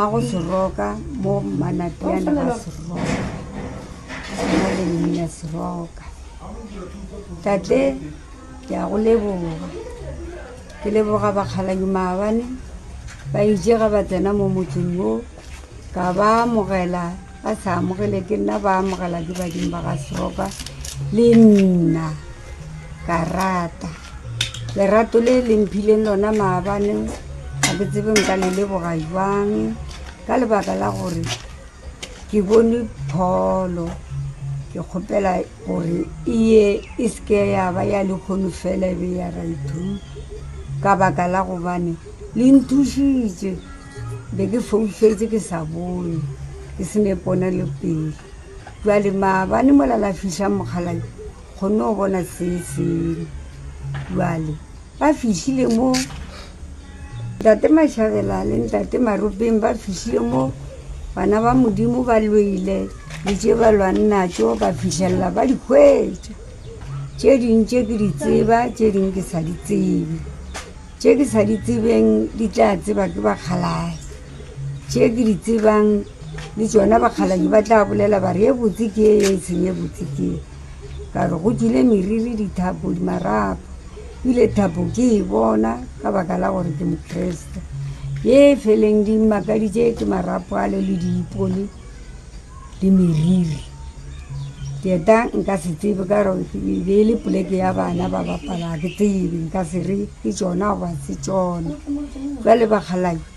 Mmago Seroka mo Manapiana ga Seroka, nna le mmina Seroka. Tate ke a go leboga, ke leboga bakgalabje maabane ba itše ge ba tsena mo motseng wo ka ba amogela ba sa amogele ke nna ba amogela ke badimo ba ga Seroka le nna ka rata. Lerato le le mphileng lona maabane ga ke tsebe nka le leboga jwang ka lebaka la gore ke bone pholo. Ke kgopela gore e ye e se ke ya ba ya lehono fela e be ya right through ka baka la gobane le nthušitše. Be ke foufetše ke sa bone ke se ne ponelopele. Bjale maabane mola la fihla mokgalabje kgonne go bona se sengwe. Bjale ba fihlile mo ntate Mashabela le ntate Maropeng ba fihlile mo bana ba Modimo ba lwele le tše ba lwang natšo ba fihlelela ba di hwetša. Tše ding tše ke di tseba tše ding ke sa di tsebe. Tše ke sa di tsebeng di tla tseba ke bakgalabje. Tše ke di tsebang le tšona bakgalabje ba tla bolela ba re ye botse ke ye, ye e seng ye botse ke ye. Ka re go tšwile meriri, dithapo, marapo. Ebile thapo ke e bona ka baka la gore ke Mokriste. Ye e feleng di mmakaditše ke marapo ale le diipone le meriri. Dieta nka se tsebe ka gore e be e le poleke ya bana ba bapala, ga ke tsebe nka se re ke tšona goba se tšona. Bjale bakgalabje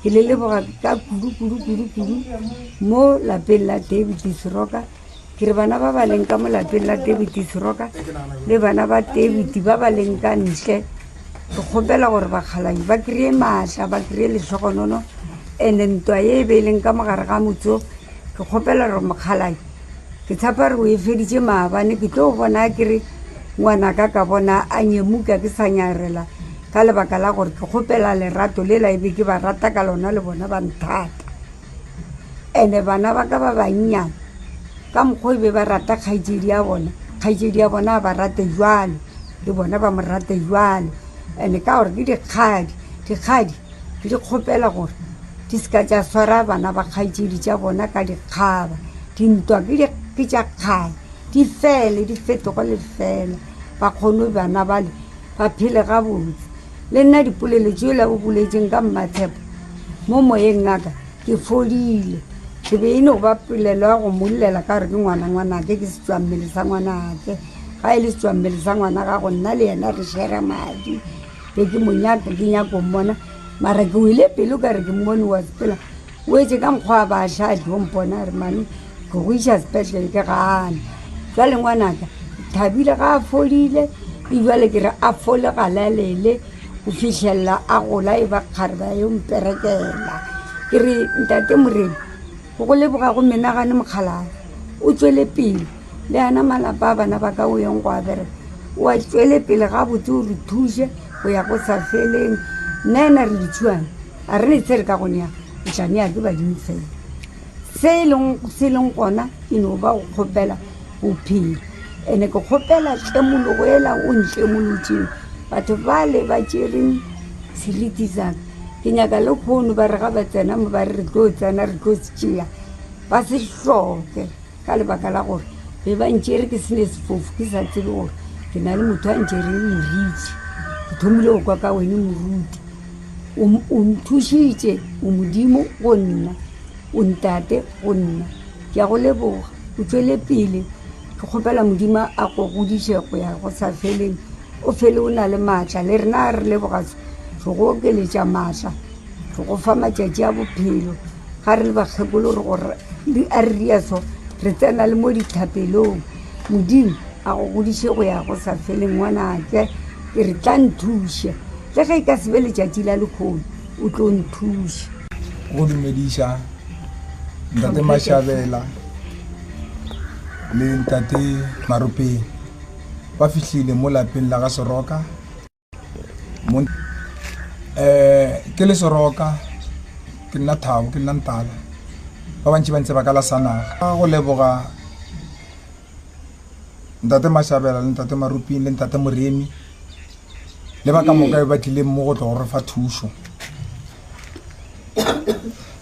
ke le leboga ka kudu kudu kudu kudu mo lapeng la David Seroka. Ke re bana ba ba leng ka mo lapeng la David Seroka le bana ba David ba ba leng ka ntle, ke kgopela gore bakgalabje ba kry-e maatla, ba kry-e lehlogonono. And-e ntwa ye e be e leng ka mo gare ga motse wo, ke kgopela gore mokgalabje, ke tshepa gore o e feditše maabane, ke tlo bona ke re ngwanaka ka bona a nyemuka ke sa nyarela ka lebaka la gore ke kgopela lerato lela e be ke ba rata ka lona le bona ba nthata. And-e bana ba ka ba bannyane ka mokgwa o be ba rata kgaetšedi ya bona, kgaetšedi ya bona a ba rate jwalo le bona ba mo rate jwalo. And-e ka gore ke dikgadi, dikgadi ke di kgopela gore di se ka tša swara bana ba kgaetšedi tša bona ka dikgaba. Dintwa ke tša kgale di fele di fetoge lefela, ba kgone bana bale ba phele gabotse. Le nna dipolelo tšela o boletšeng ka Mmatshepo mo moyeng wa ka, ke fodile. Ke be e no ba polelo ya go mo llela ka gore ke ngwana ngwanake, ke setšwammele sa ngwanake. Ga e le setšwammele sa ngwana gago, nna le yena re shera madi. Be ke mo nyaka, ke nyaka go mmona, mara ke wele pelo ka re ke mmone wa sepela. O etše ka mokgwa a ba a ša a tlo mpona a re mane ke go iša sepetlele ke gana. Jwale ngwanaka thabile ga a fodile e jwale ke re a fole galalele go fihlelela a gola e ba kgareba yo mperekela. Ke re ntate Morena go go leboga go menagane mokgalabje o tšwele pele le ana malapa a bana ba ka o yeng go a bereka o a tšwele pele gabotse o re thuše go ya go sa feleng. Nna ena re ditšhuane a re ne se re ka go nea o tla nea ke badimo fela. Se e leng se leng gona e no ba go kgopela bophelo ene ke kgopela tlemologo ela o ntlemolotšeng batho bale ba tšereng seriti sa ka ke nyaka le kgono ba re ga ba tsena mo ba re re tlo tsena re tlo se tšea ba se hloke ka lebaka la gore be ba ntšere ke sene sefofu ke sa tsebe gore ke na le motho a ntšereng moriti ke thomile go kwa ka wene moruti o nthušitše o modimo go nna o ntate go nna ke a go leboga o tšwele pele ke kgopela modimo a go godiše go ya go sa feleng o fele o na le maatla le rena re leboga re go okeletša maatla re go fa matšatši a bophelo ga re le bakgekolo re gore a re ria so re tsena le mo dithapelong modimo a go godiše go ya go sa feleng ngwanake ke re tla nthuše le ge e ka se be letšatši la lekgono o tlo nthuša go dumediša ntate Mashabela le ntate Maropeng ba fihlile mo lapeng la ga Seroka mo eh ke le Seroka ke nna Thabo ke nna Ntala ba bantši ba ntse ba ka la sanaga go leboga ntate Mashabela le ntate Maruping le ntate Moremi le ba ka moka ba tlileng mo go tlo go re fa thušo.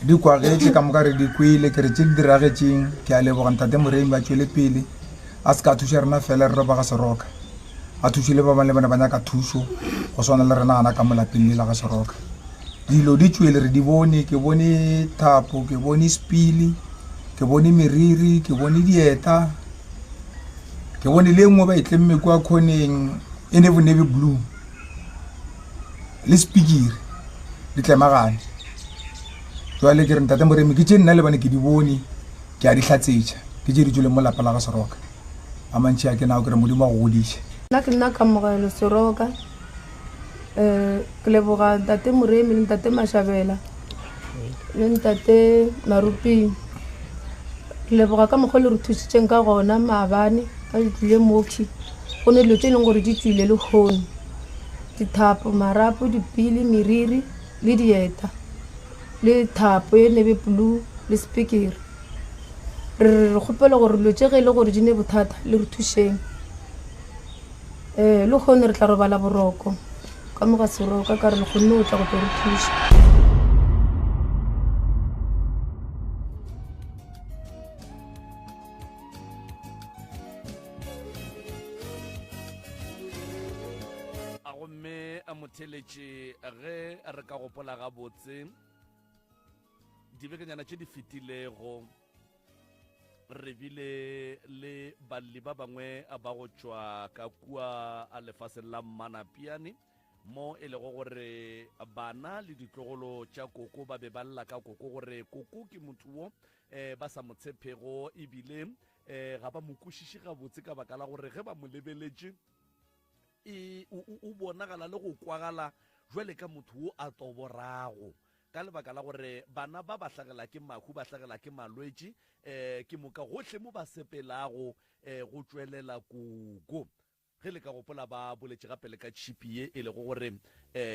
Di kwagetše ka moka re di kwele, ke re tše di diragetšeng, ke a leboga Ntate Moremi ba tšwele pele. A se ka thuša rena fela re roba ga Seroka, a thuše le ba bangwe le bona ba nyaka thušo go swana le rena gana ka mo lapeng le la ga Seroka. Dilo di tšwele re di bone, ke bone thapo, ke bone sepili, ke bone meriri, ke bone dieta, ke bone le e nngwe ba e tlemme kua khoneng e ne bo blue. Le sepikiri di tlemagane. Jwale ke re ntate Moremi ke tše nna le bane ke di bone ke a di hlatsetša ke tše di tšweleng mo lapa la ga Seroka. A mantši a ke nao ke re Modimo a go godiše. Nna ke nna Kamogelo Seroka. Um ke leboga ntate Moremi le ntate Mashabela le ntate Maruping. Ke leboga ka mokgwa le re thusitseng ka gona maabane ka le tlile mokhwi. Go ne dilo tse e leng gore di tswile lehono. Dithapo, marapo, dipili, meriri le dieta, le thapo ye navy blue le sepikiri. Re re re kgopela gore dilo tše ge e le gore di ne bothata le re thušeng. Um lehono re tla robala boroko ka mo ga Seroka ka re le kgonne go tla go tlo re thuša. A gomme a motheletše ge re ka gopola gabotse dibekenyana tše di fetilego re bile le balli ba bangwe ba go tšwa ka kua lefaseng la Mmanapiane mo e lego gore bana le ditlogolo tša koko ba be ba lla ka koko gore koko ke motho wo um ba sa mo tshepego ebile um ga ba mo kwešiše gabotse ka baka la gore ge ba mo lebeletše e, o, o bonagala le go kwagala jwale ka motho wo a toborago ka lebaka la gore bana ba ba hlagela ke mahu ba hlagela ke malwetši um ke moka gohle mo ba sepelago um go tšwelela koko Ge le ka gopola ba boletše gape le ka tšhipi ye e lego gore um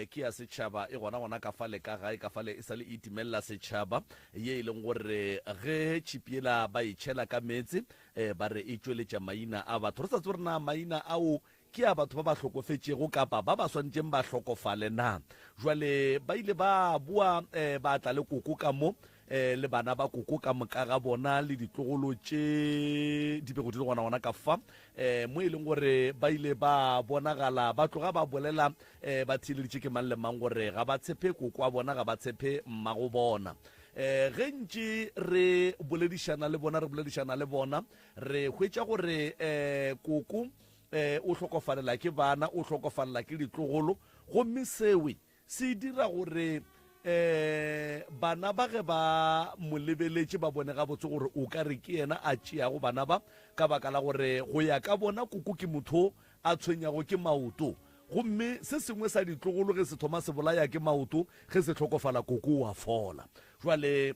ke ya setšhaba e gona gona ka fale ka gae ka fale e sa le e timelela setšhaba ye e leng gore ge tšhipi yela ba e tšhela ka meetse um ba re e tšweletša maina a batho. Re sa tsebe gore na maina ao ke a batho ba ba hlokofetšego kapa ba ba swanetšeng ba hlokofale na. Jwale ba ile ba boa um ba tla le koko ka mo um le bana ba koko ka moka ga bona le ditlogolo tše di bego di le gona gona ka fa um mo e leng gore ba ile ba bonagala ba tloga ba bolela um ba theeleditše ke mang le mang gore ga ba tshepe koko wa bona ga ba tshepe mmago bona um ge ntše re boledišana le bona re boledišana le bona re hwetša gore um koko um o hlokofalela ke bana o hlokofalela ke ditlogolo gomme sewe Se dira gore um bana ba ge ba mo lebeletše ba bone gabotse gore o ka re ke yena a tšeago bana ba, ka baka la gore go ya ka bona koko ke motho a tshwenyago ke maoto. Gomme se sengwe sa ditlogolo ge se thoma se bolaya ke maoto, ge se hlokofala koko o a fola. Jwale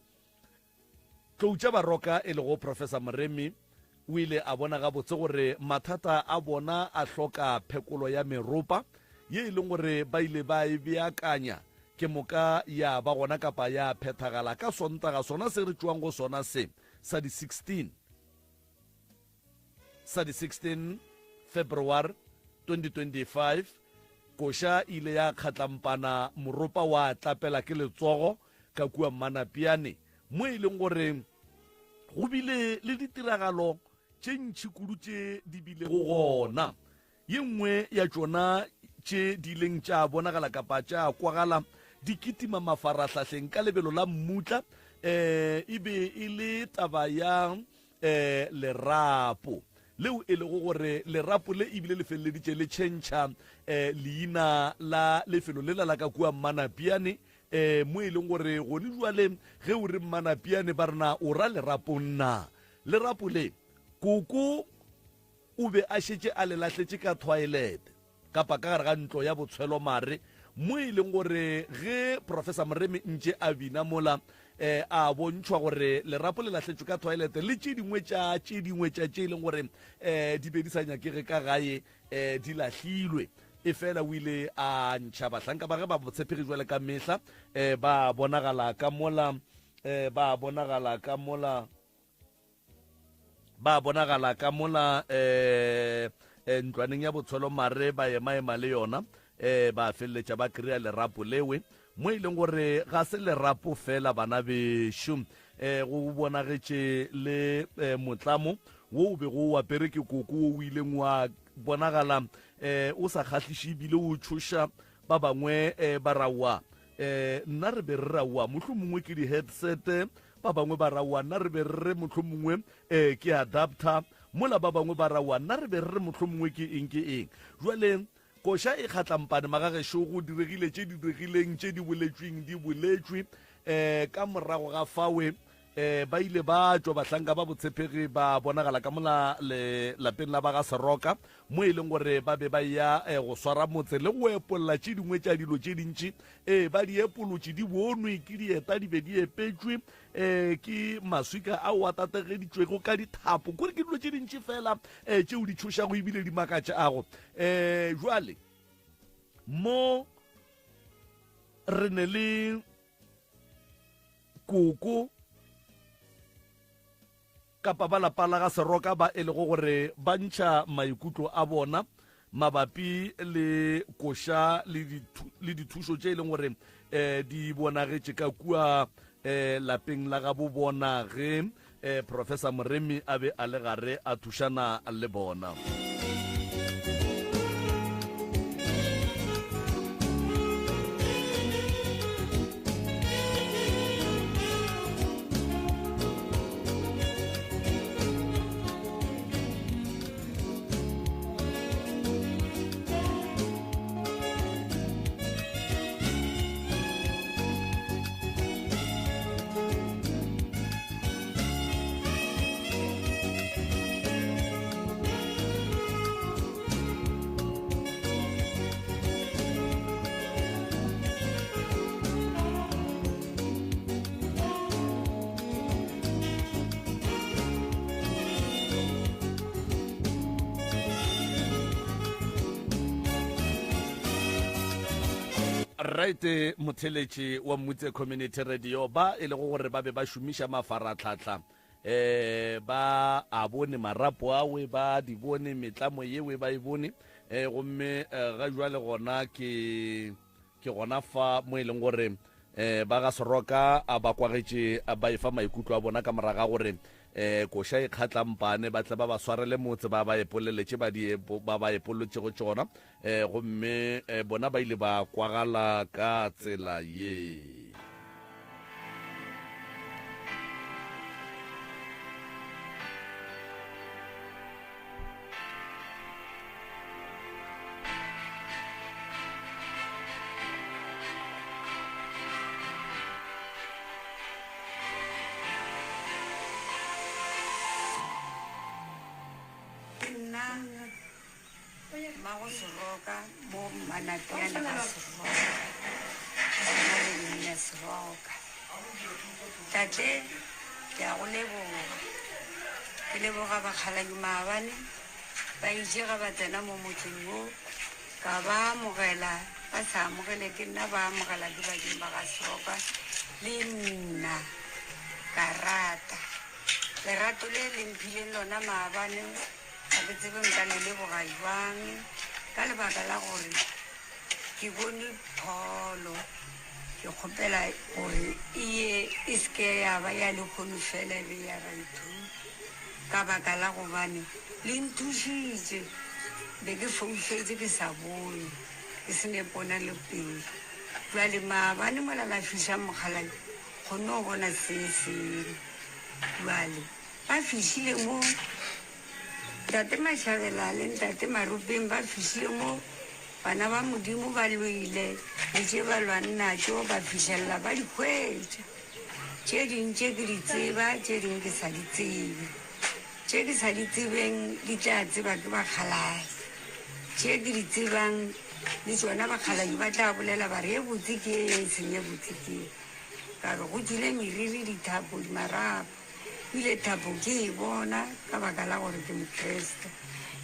Tlou tša Baroka e lego Professor Moremi o ile a bona gabotse gore mathata a bona a hloka phekolo ya meropa ye e leng gore ba ile ba e beakanya ke moka ya ba gona kapa ya phethagala ka Sontaga sona se re tšwang go sona se sa di 16 sa di 16 February 2025. Koša e ile ya kgatlampana moropa wa tlapela ke letsogo ka kua Mmanapiane mo e leng gore go bile le ditiragalo tše ntši kudu tše di bilego gona. Ye nngwe ya tšona tše di ileng tša bonagala kapa tša kwagala di kitima mafarahlahleng ka lebelo la mmutla um e be e le taba ya um lerapo leo e lego gore lerapo le ebile le feleleditše le tšhentšha um leina la lefelo lela la ka kua Mmanapiane um mo e leng gore gone jwale ge o re Mmanapiane ba rena o ra lerapong na. Lerapo le koko o be a šetše a le lahletše ka thoilete kapa ka gare ga ntlo ya botshwelo mare mo e leng gore ge Professor Moremi ntše a bina mola um a bontšhwa gore lerapo le lahletšwe ka thoilete le tše dingwe tša tše dingwe tša tše e leng gore um di be di sa nyakege ka gae um di lahlilwe. Efela o ile a ntšha bahlanka ba ge ba botshepegi jwale ka mehla um ba bonagala ka mola um ba bonagala ka mola ba bonagala ka mola um ntlwaneng ya botshwelo mare ba emaema le yona um ba feleletša ba kry-a lerapo lewe. mo e leng gore ga se lerapo fela bana bešo um go bonagetše le um motlamo wo o bego o apere ke koko wo o ileng wa bonagala um o sa kgahliše ebile o tšhoša ba bangwe um ba rawa um nna re be re rawa mohlomongwe ke di-headset ba bangwe ba rawa nna re be re re mohlomongwe um ke adapter mola ba bangwe ba rawa nna re be re re mohlomongwe ke eng ke eng jwale Koša e kgatlampane magagešo go diregile tše di diregileng tše di boletšweng di boletšwe um ka morago ga fawe um ba ile ba tšwa bahlanka ba botshepegi ba bonagala ka mola le lapeng la ba ga Seroka mo e leng gore ba be ba ya eh, go swara motse le go epolla tše dingwe tša dilo tše dintši ee ba di epolotše di bonwe ke dieta di be di epetšwe um ke maswika ao a tategeditšwego ka dithapo kore ke dilo tše dintši fela um tšeo di tšhošago ebile di makatšago um jwale mo re ne le koko kapa ba lapa la ga Seroka ba e lego gore ba ntšha maikutlo a bona mabapi le koša le dithušo tše e leng gore um di bonagetše ka kua um lapeng la gabo bona ge um Professor Moremi a be a le gare a thušana le bona. Right motheletši wa Mmutse Community Radio ba e lego gore ba be ba šomiša mafaratlhatlha eh ba a bone marapo awe ba di bone metlamo yewe ba e bone eh gomme eh, ga jwale gona ke Ke gona fa mo e leng gore um ba ga Seroka a ba kwagetše ba efa maikutlo a bona ka morago ga gore um koša e kgatlampane ba tle ba ba swarele motse ba ba epolele tše ba di ba ba epolotšego tšona um gomme um bona ba ile ba kwagala ka tsela ye. Ke nna Mmago Seroka mo Manapiana ga Seroka, mo le nna Seroka. Tate, ke a go leboga. Ke leboga bakgalabje maabane ba itše ge ba tsena mo motseng wo, ka ba amogela, ba sa amogele ke nna, ba amogela ke badimo ba ga Seroka le nna ka rata. Lerato le le mphileng lona maabane ga ke tsebe nka le leboga jwang ka lebaka la gore ke bone pholo. Ke kgopela gore e ye e se ke ya ba ya lehono fela e be ya raithu, ka baka la gobane le nthušitše. Be ke foufetše ke sa bone, ke se ne ponelopele. Bjale maabane mola la fiša mokgalabje, kgonne go bona se sengwe. Bjale ba fišile mo, Ntate Mashabela le Ntate Marupeng ba fišile mo. Bana ba Modimo ba lwele le tše ba lwang natšo ba fihlelela ba di hwetša. Tše ding tše ke di tseba, tše ding ke sa di tsebe. Tše ke sa di tsebeng di tla tseba ke bakgalabje. Tše ke di tsebang le tšona bakgalabje ba tla bolela ba re ye botse ke ye, ye e seng ye botse ke ye. Ka re go tšwile meriri, dithapo, dimarapo. Ebile thapo ke e bona ka baka la gore ke Mokriste.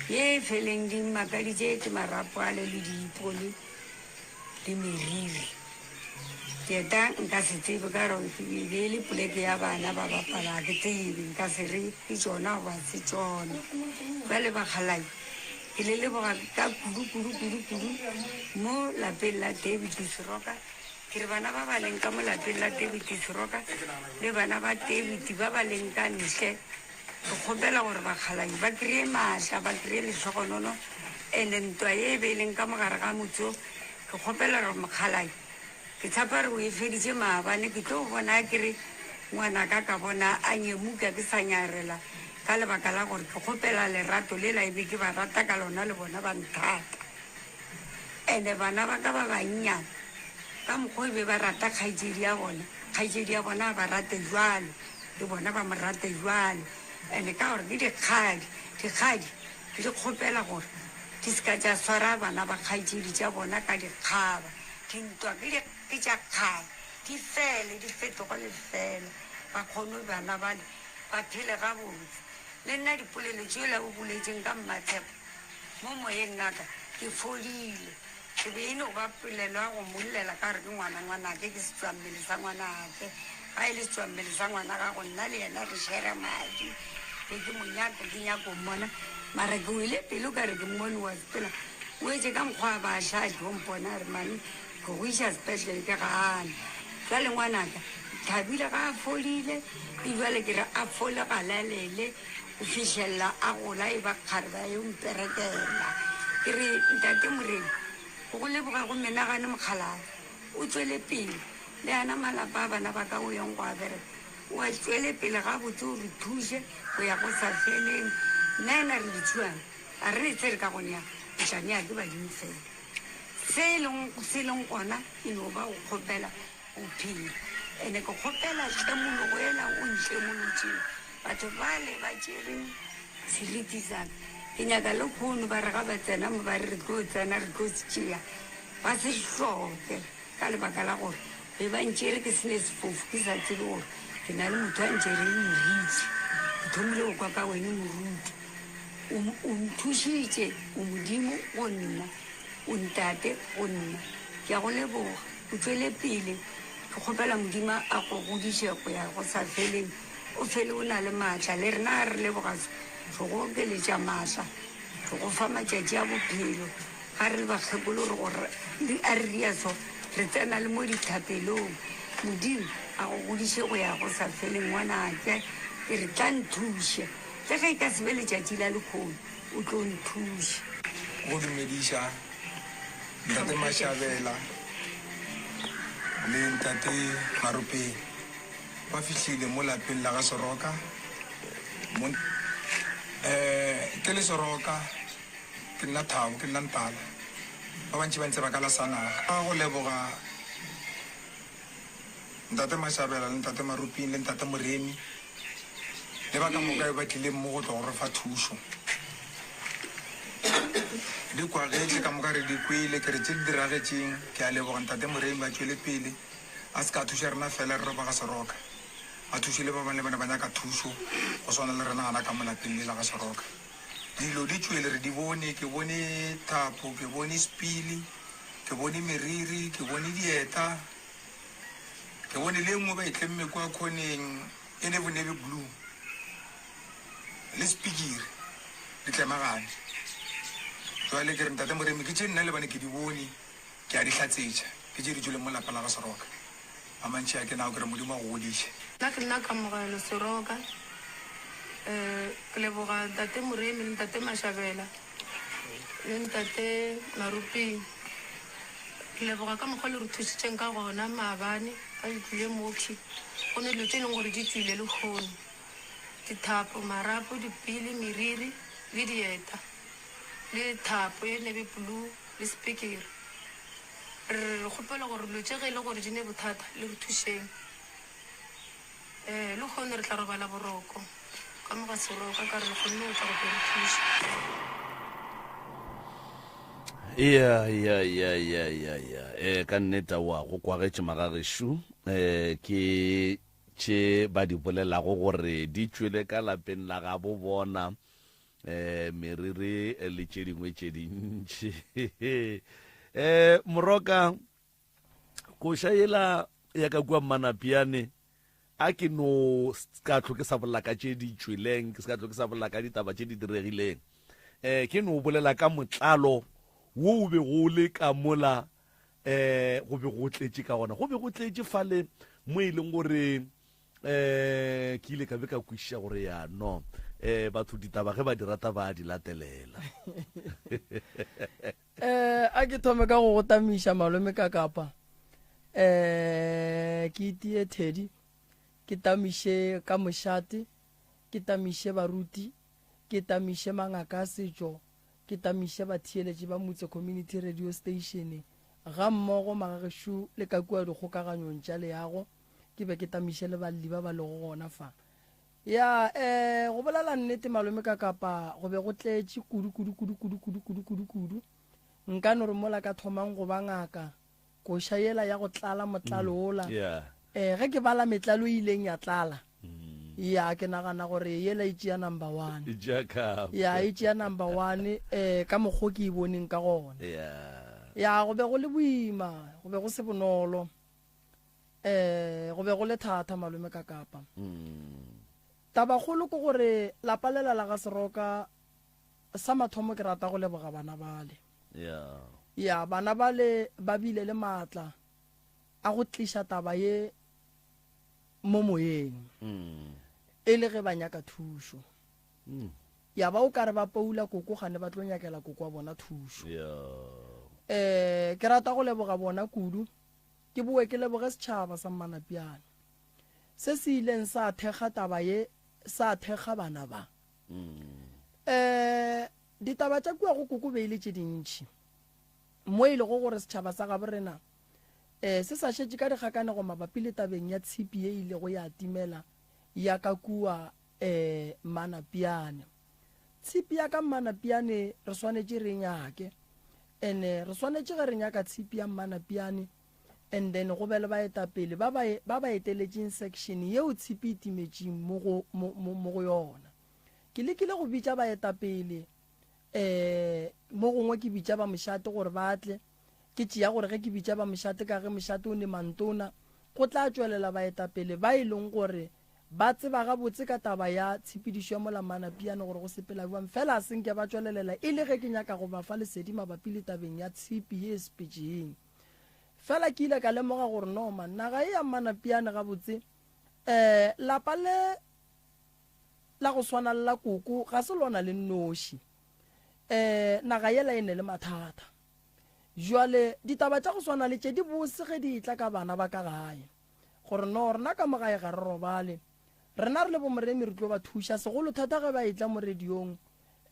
Ye e feleng di mmakaditše ke marapo ale le diipone le meriri. Dieta nka se tsebe ka gore e be e le poleke ya bana ba bapala, ga ke tsebe nka se re ke tšona goba se tšona. Bjale bakgalabje ke le leboga ka kudu kudu kudu kudu mo lapeng la David Seroka. Ke re bana ba ba leng ka mo lapeng la David Seroka le bana ba David ba ba leng ka ntle, re kgopela gore bakgalabje ba kry-e maatla, ba kry-e lehlogonono. And-e ntwa ye e be e leng ka mo gare ga motse wo, ke kgopela gore mokgalabje, ke tshepa gore o e feditše maabane, ke tlo bona ke re ngwanaka ka bona a nyemuka ke sa nyarela ka lebaka la gore ke kgopela lerato lela e be ke ba rata ka lona le bona ba nthata. Ene bana ba ka ba bannyane, ka mokgwa o be ba rata kgaetšedi ya bona, kgaetšedi ya bona a ba rate jwalo, le bona ba mo rate jwalo. Ene ka gore ke dikgadi, dikgadi ke di kgopela gore di se ka tša swara bana ba kgaetšedi tša bona ka dikgaba. Dintwa ke di, ke tša kgale, di fele, di fetoge lefela, ba kgone bana bale ba phele gabotse. Le nna dipolelo tšela o boletšeng ka Mmatshepo, Mo moyeng ngaka, ke fodile. Ke be e no ba polelo ya go mo llela ka gore ke ngwana ngwanake, ke setšwammele sa ngwanake. Ga e le setšwammele sa ngwana gago, nna le yena re shera madi. Be ke mo nyaka, ke nyaka go mmona. Mara ke wele pelo ka re ke mmone wa sepela. O etše ka mokgwa a ba a ša a tlo mpona a re, Mami, ke go iša sepetlele ke gana. Bjale ngwanaka, thabile ga a fodile, e bjale ke re a fole galalele. Go fihlelela a gola e ba kgarebe a yo mperekela. Ke re, Ntate Morena, go go leboga go menagane mokgalabje. O tšwele pele le ana malapa a bana ba ka o yeng go a bereka. O a tšwele pele gabotse o re thuše go ya go sa feleng. Nna ena re ditšhuana, a re ne se re ka go nea, o tla nea ke badimo fela. Se e leng, se leng gona e no ba go kgopela go phela. Ene ke kgopela tlemologo ela o ntlemolotšego. Batho bale ba tšere seriti sa ka. Ke nyaka lehono ba re ga ba tsena mo ba re re tlo tsena re tlo se tšea, ba se hloke ka lebaka la gore be ba ntšere ke se ne sefofu ke sa tsebe gore ke na le motho a ntšereng moriti. Ke thomile go kwa ka wene moruti. O, o nthušitše, o Modimo go nna, o Ntate go nna. Ke a go leboga. O tšwele pele. Ke kgopela Modimo a go godiše go ya go sa feleng. O fele o na le maatla, le rena a re leboga re go okeletša maatla, re go fa matšatši a bophelo. Ga re le bakgekolo re go a re ria so, re tsena le mo dithapelong. Modimo a go godiše go ya go sa feleng ngwanake, ke re tla nthuše, le ge e ka se be letšatši la lekgono, o tlo nthuša. Go dumediša Ntate Mashabela le Ntate Maropeng. Ba fihlile mo lapeng la ga Seroka. Mo, eh, ke le Seroka, ke nna Thabo, ke nna Ntala. Ba bantši ba ntseba ka la Sanaga. Ka go leboga Ntate Mashabela le Ntate Maruping le Ntate Moremi le ba ka moka ba tlileng mo go tlo go re fa thušo. Di kwagetše ka moka re di kwele, ke re tše di diragetšeng. Ke a leboga Ntate Moremi, ba tšwele pele. A se ka thuša rena fela re re ba ga Seroka, a thuše le ba bangwe le bona ba nyaka thušo go swana le rena gana ka mo lapeng le la ga Seroka. Dilo di tšwele re di bone, ke bone thapo, ke bone sepili, ke bone meriri, ke bone dieta, ke bone le e nngwe ba e tlemme kua khoneng e ne bo navy blue le sepikiri di tlemagane. Jwale ke re Ntate Moremi ke tše nna le bane ke di bone. Ke a di hlatsetša, ke tše di tšweleng mo lapa la ga Seroka. A mantši a ke nago, ke re Modimo a go godiše. Nna ke nna Kamogelo Seroka. Ke leboga Ntate Moremi le Ntate Mashabela le Ntate Maruping. Ke leboga ka mokgwa le re thusitšeng ka gona maabane ka le tlile mokhwi. Go ne dilo tše e leng gore di tšwile lehono, dithapo, marapo, dipili, meriri le dieta le thapo ye navy blue. le sepikiri. Re re re kgopela gore dilo tše ge e le gore di ne bothata le re thušeng. Ee, lehono re tla robala boroko ka mo ga Seroka ka re le kgonne go tla go tlo re thuša. Ya, ya, ya, ya, ya, ya. Eh, ka nneta wa go kwagetše magagešo. Eh, ke tše ba di bolelago gore di tšwele ka lapeng la gabo bona. eh meriri eh, le tše dingwe tše dintši eh moroka koša yela ya ka kua mmanapiane a ke no ka tlo ke sa bolela ka tše di tšweleng ke se ka tlo ke sa bolela ka ditaba tše di diregileng eh ke no bolela ka motlalo wo o bego o le ka mola. um go be go tletše ka gona. Go be go tletše fale mo e leng gore um ke ile ka be ka kwešiša gore ya no um batho ditaba ge ba di rata ba di latelela. Um a ke thome ka go go tamiša malome ka kapa um ke itie thedi ke tamiše ka mošate ke tamiše baruti ke tamiše mangaka a setšo ke tamiše batheeletši ba Mutse Community Radio Station gammogo magagešo le ka kua dikgokaganyong tša leago ke be ke tamiše le balli ba ba lego gona fa. Ya, eh, go bolela nnete malome ka kapa go be go tletše kudu kudu kudu kudu kudu kudu kudu kudu. Nka no re mola ka thomang go ba ngaka, koša yela ya go tlala motlalo mm, ola. Yeah. Eh, ge ke bala metlalo e ileng ya tlala. Mm. Ya, ke nagana gore yela e tšea number one. E tšea cup. Ya, e tšea number one, eh, ka mokgo ke e boneng ka gona. Yeah. Ya, go be go le boima, go be go se bonolo. Eh, go be go le thata malome ka Kapa. Tabakgolo ke gore lapa lela la ga Seroka sa mathomo ke rata go leboga bana bale. Yeah. Ya, bana bale ba bile le maatla a go tliša taba ye mo moyeng. E le ge ba nyaka thušo. Ya ba o ka re ba poula koko gane ba tlo nyakela koko wa bona thušo. Yeah. Eh, ke rata go leboga bona kudu. Ke boe ke leboge setšhaba sa Mmanapiane se se ileng sa thekga taba ye, sa thekga bana ba. Um ditaba tša kua go Koko be e le tše dintši mo e lego gore setšhaba sa gabo rena um se sa šetše ka dikgakanego mabapi le tabeng ya tshipi ye e ilego ya timela ya ka kua um Mmanapiane. Tshipi ya ka Mmanapiane re swanetše re e nyake. Ene re swanetše ge re nyaka tshipi ya Mmanapiane and then go be le baetapele ba ba ba ba eteletšeng section yeo tshipi e timetšeng mo go mo mo mo go yona. Ke lekile go bitša baetapele eh mo gongwe ke bitša ba mošate gore ba tle ke tšea gore ge ke bitša ba mošate ka ge mošate o ne mantona go tla tšwelela baetapele ba e leng gore Ba tseba gabotse ka taba ya tshepedišo ya mola Manapiane gore go sepela bjang, fela a se nke ba tšwelelela e le ge ke nyaka go ba fa lesedi mabapi le tabeng ya tshipi ye e sepetšeng. Fela ke ile ka lemoga gore no man, naga ye ya Manapiane gabotse, eh, lapa le la go swana le la koko ga se lona le nnoši. Eh, naga yela e ne le mathata. Bjale ditaba tša go swana le tše di bose ge di etla ka bana ba ka gae. Gore no, rena ka mo gae ga re robale. Rena re le bomoremi re tlo ba thuša, segolo thata ge ba etla mo radiong.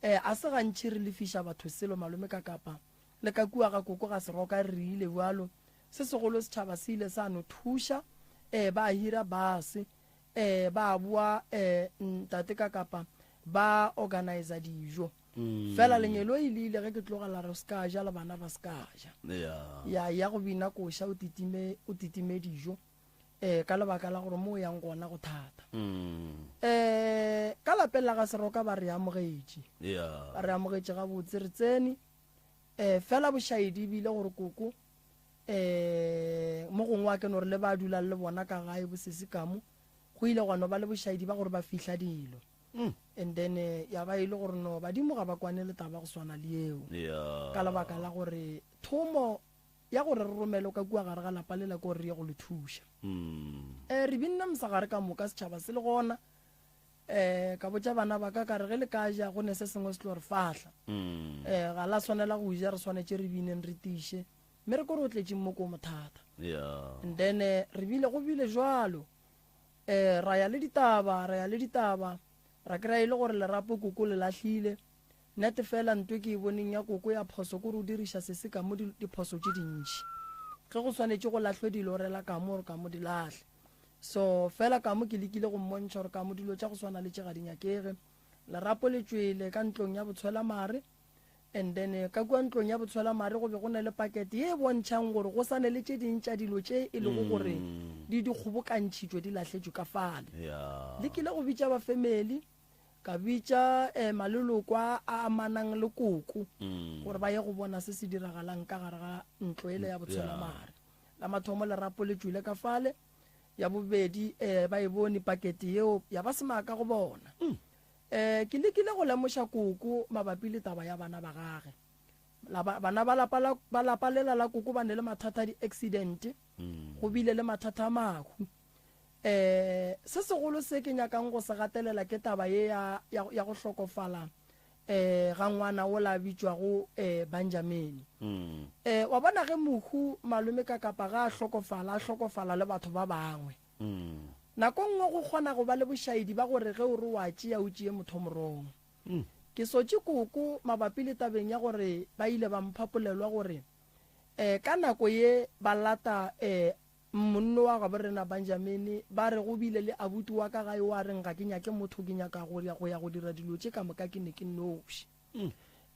Eh, a se gantši re lefiša batho selo, malome ka kapa le ka kua ga koko ga Seroka re rile bjalo. Se segolo setšhaba se ile sa no thuša, eh, ba hira bus, eh, ba boa, eh, ntate ka kapa ba organizer dijo. Fela lengeloi le ile ge ke tloga la re o se ka ja le bana ba se ka ja. Ya ya go bina koša o titime o titime dijo eh ka lebaka la gore mo o yang gona go thata. Eh ka lapeng la ga Seroka ba re amogetše. Ba re amogetše gabotse re tsene. Eh fela bošaedi e bile gore koko eh mo gongwe a ke no re le ba dulang le bona ka gae bosesi kamo go ile gwa no ba le bošaedi ba gore ba fihla dilo. Mm. And then eh, ya ba e le gore no badimo ga ba kwane le taba go swana le yeo. Yeah. Ka lebaka la gore thomo ya gore re romele ka kua gare ga lapa lela ke gore re ye go le thuša. Mm. Eh, re binne mosegare ka moka setšhaba se le gona. Eh, ka botša bana ba ka ka re ge le ka ja go ne se sengwe se tlo re fahla. Mm. Eh, ga la swanela go ja re swanetše re bineng re tiše. Mme re ko re o tletšeng mo ko mothata. Yeah. And then eh, re bile go bile jwalo. Eh, ra ya le ditaba, ra ya le ditaba, ra kry-a e le gore lerapo koko le lahlile. Nete fela nto ke e boneng ya koko ya phoso kore o diriša sese ka mo diphoso tše dintši. Ge go swanetše go lahlwe dilo o rela ka mo gore ka mo di lahle. So fela ka mo ke lekile go mmontšha gore ka mo dilo tša go swana le tše ga di nyakege. Lerapo le tšwele ka ntlong ya botshwelamare. And then eh, ka kua ntlong ya botshwelamare go be go na le pakete ye e bontšhang gore go sa ne le tše ding tša dilo tše e lego gore mm. di di kgobokantšhitšwe di lahletšwe ka fale. Yeah. Lekile go bitša ba family ka bitša eh, maleloko a a amanang le koko mm. gore ba ye go bona se se diragalang ka gare ga ntlo ele ya botshwelamare. Yeah. La mathomo lerapo le tšwile ka fale, ya bobedi eh, ba e bone pakete yeo ya ba semaka go bona. Mm. Eh, ke lekile go lemoša koko mabapi le taba ya bana ba gage. Bana ba lapa la, ba lapa lela la koko ba ne le mathata a di-accident, go bile le mathata a mahu. Um se segolo se ke nyakang go se gatelela ke taba ye ya, ya, ya go hlokofala um ga ngwana ola a bitšwago um Benjamin. Um wa bona ge mohu malome ka kapa ga a hlokofala, a hlokofala le batho ba bangwe. Nako nngwe go kgona go ba le bošaedi ba gore ge o re wa tšea o tšee motho morong. Ke sotše koko mabapi le tabeng ya gore ba ile ba mpha polelwa gore um ka nako ye ba lata um monno wa gabo rena Benjamene, ba re go bile le abuti wa ka gae o a reng ga ke nyake motho ke nyaka go ya go ya go dira dilo tše ka moka ke ne ke nnoši.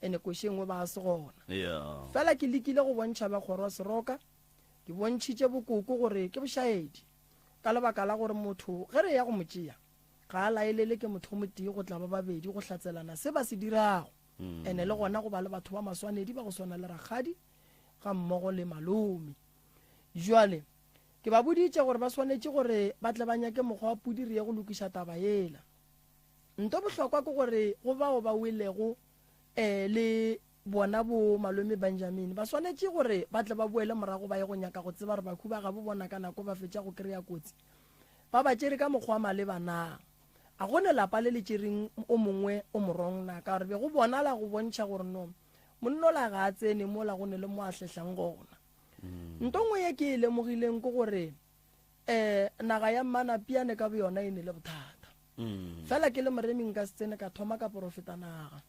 Ene koši e nngwe ba se gona. Fela ke lekile go bontšha ba kgoro Seroka, ke bontšhitše bokoko gore ke bošaedi ka lebaka la gore motho ge re eya go mo tšea Ga a laelele ke motho o motee go tla ba babedi go hlatselana se ba se dirago. Ene le gona go ba le batho ba maswanedi ba go swana le rakgadi ga mmogo le malome. Jwale ke ba boditše gore ba swanetše gore ba tle ba nyake mokgwa wa pudi re ye go lokiša taba yela. Nto bohlokwa ke gore go bao ba welego le bona bo malome Benjamin ba swanetše gore ba tle ba boele morago ba ye go nyaka go tseba gore bakhu ba gabo bona ka nako ba fetša go kry-a kotsi ba ba tšere ka mokgwa wa maleba na. A go ne lapa le le tšereng o mongwe o morong na? Ka gore be go bonala go bontšha gore no monnola ga a tsene mola go ne le mo a hlehlang gona. Nto nngwe ye ke e lemogileng ke gore um naga ya Mmanapiane ka boyona e ne le bothata. Fela ke le moremi nka se tsene ka thoma ka porofeta naga.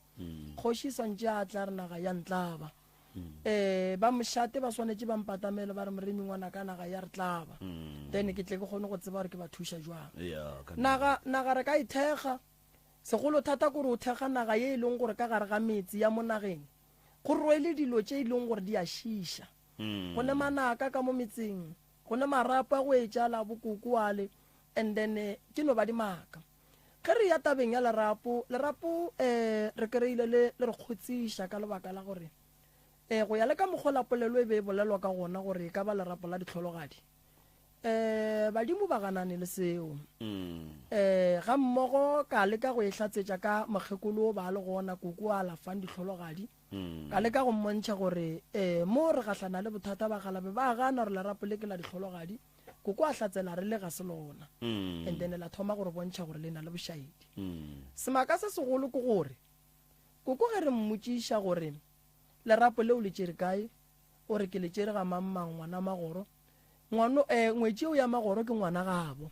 Kgoši e swantše a tla re naga ya ntlaba. Um ba mošate ba swanetše ba mpatamele ba re moremi ngwanaka naga ya re tlaba. Then ke tle ke kgone go tseba gore ke ba thuša jwang. Naga, naga re ka e thekga. Segolo thata ke gore o thekga naga ye e leng gore ka gare ga metse ya mo nageng go rwele dilo tše e leng gore di a šiša. Go ne manaka ka mo metseng, go ne marapo a go etša la bokoko ale and then ke no ba dimaka. Ge re ya tabeng ya lerapo, lerapo um re kry-ile le le re kgotsiša ka lebaka la gore um go ya le ka mokgwa la polelo e be e bolelwa ka gona gore e ka ba lerapo la dihlologadi. Um badimo ba ganane le seo. Um ga mmogo ka leka go e hlatsetša ka mokgekolo o ba le gona koko a alafang dihlologadi. Ka leka go mmontšha gore um mo re gahlana le bothata bagalabe ba gana gore lerapo le ke la dihlologadi. Koko a hlatsela re le ga se lona. And then la thoma go re bontšha gore le na le bošaedi. Semaka se segolo ke gore koko ge re mmotšiša gore lerapo leo le tšere kae, o re ke le tšere ga mang-mang ngwana Magoro. Ngwano, eh, ngwetši eo ya Magoro ke ngwana gabo.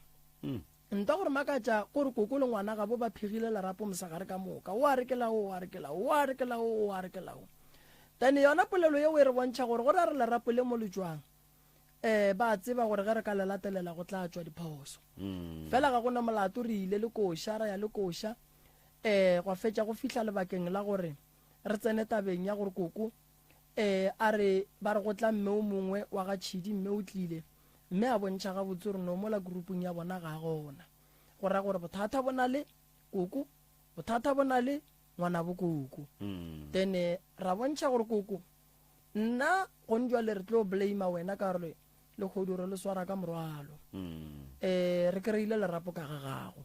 Nta gore makatša kore koko le ngwana gabo ba phegile lerapo mosegare ka moka. O a re ke la o, o a re ke la o, o a re ke la o, o a re ke la o. Then yona polelo yeo e re bontšha gore go ra re lerapo le mo le tšwang. um ba a tseba gore ge re ka le latelela go tla tšwa diphoso. Fela ga go na molato, re ile le koša, ra ya le koša, um gwa fetša go fihla lebakeng la gore re tsene tabeng ya gore koko um a re ba re go tla mme o mongwe wa ga Tšhidi, mme o tlile mme a bontšha gabotse gore no mola grupung ya bona ga a gona. Go ra gore bothata bo na le koko, bothata bo na le ngwanabo koko. Then ra bontšha gore koko Nna gone jwale re tlo blame wena ka gore lehodu re le swara ka morwalo. Eh re kry-ile lerapo ka ga gago.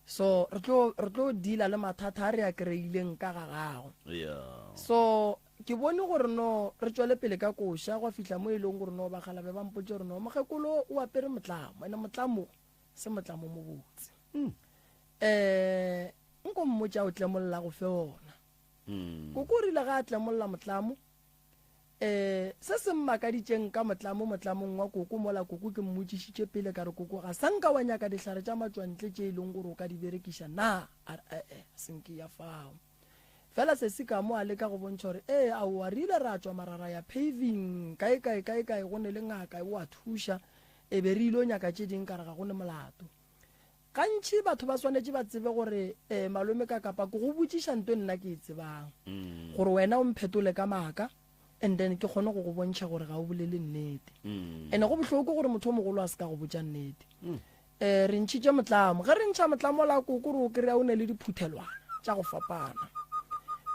So re tlo re tlo deala le mathata a re a kry-ileng ka ga gago. Yeah. So ke bone gore no re tšwele pele ka koša gwa fihla mo e leng gore no bagalabe ba mpotše gore no mokgekolo o apere motlamo ene motlamo se motlamo mo botse. Eh nko mmotša o tlemolla go fe ona. Koko o rile ge a tlemolla motlamo, um se se mmakaditšeng ka motlamo motlamong wa koko mola koko ke mmotšišitše pele ka re, Koko, ga sa nka wa nyaka dihlare tša matšwantle tše e leng gore o ka di berekiša na? A re, E-e, ga se nke ya fao. Fela sesi ka mo a leka go bontšha gore, Ee, aowa, re ile ra tšwa mara ra ya paving, kae kae, kae kae, go ne le ngaka, o a thuša, e be re ile nyaka tše ding ka re ga go ne molato. Gantši batho ba swanetše ba tsebe gore eh, malome ka kapa ke go botšiša nto nna ke e tsebang gore wena o mphetole ka maaka and then ke kgone go go bontšha gore ga o bolele nnete. Ene go bohloko gore motho o mogolo a se ka go botša nnete. Eh, re ntšhitše motlamo. Ge re ntšha motlamo la koko re o kry-a o ne le diphuthelwana tša go fapana.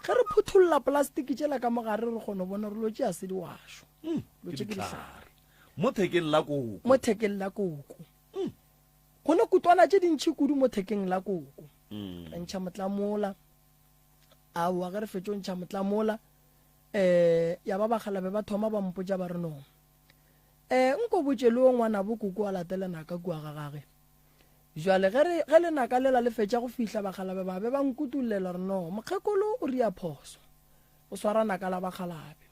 Ge re phuthulla plastiki tšela ka mogare re kgona go bona gore lo tše a se diwašo. Lo tše ke dihlare. Mo thekeng la koko. Mo thekeng la koko. Go ne kutwana tše dintši kudu mo thekeng la koko. Re ntšha motlamola. Aowa, ge re fetšo ntšha motlamola, Um ya ba bakgalabe ba thoma ba mpotša ba re no um nko botše le o ngwanabo koko a late lenaka kua ga gage. Jwale ge re ge lenaka lela le fetša go fihla bakgalabe ba be ba nkutullela re no mokgekolo o ria phoso o swara naka la bakgalabe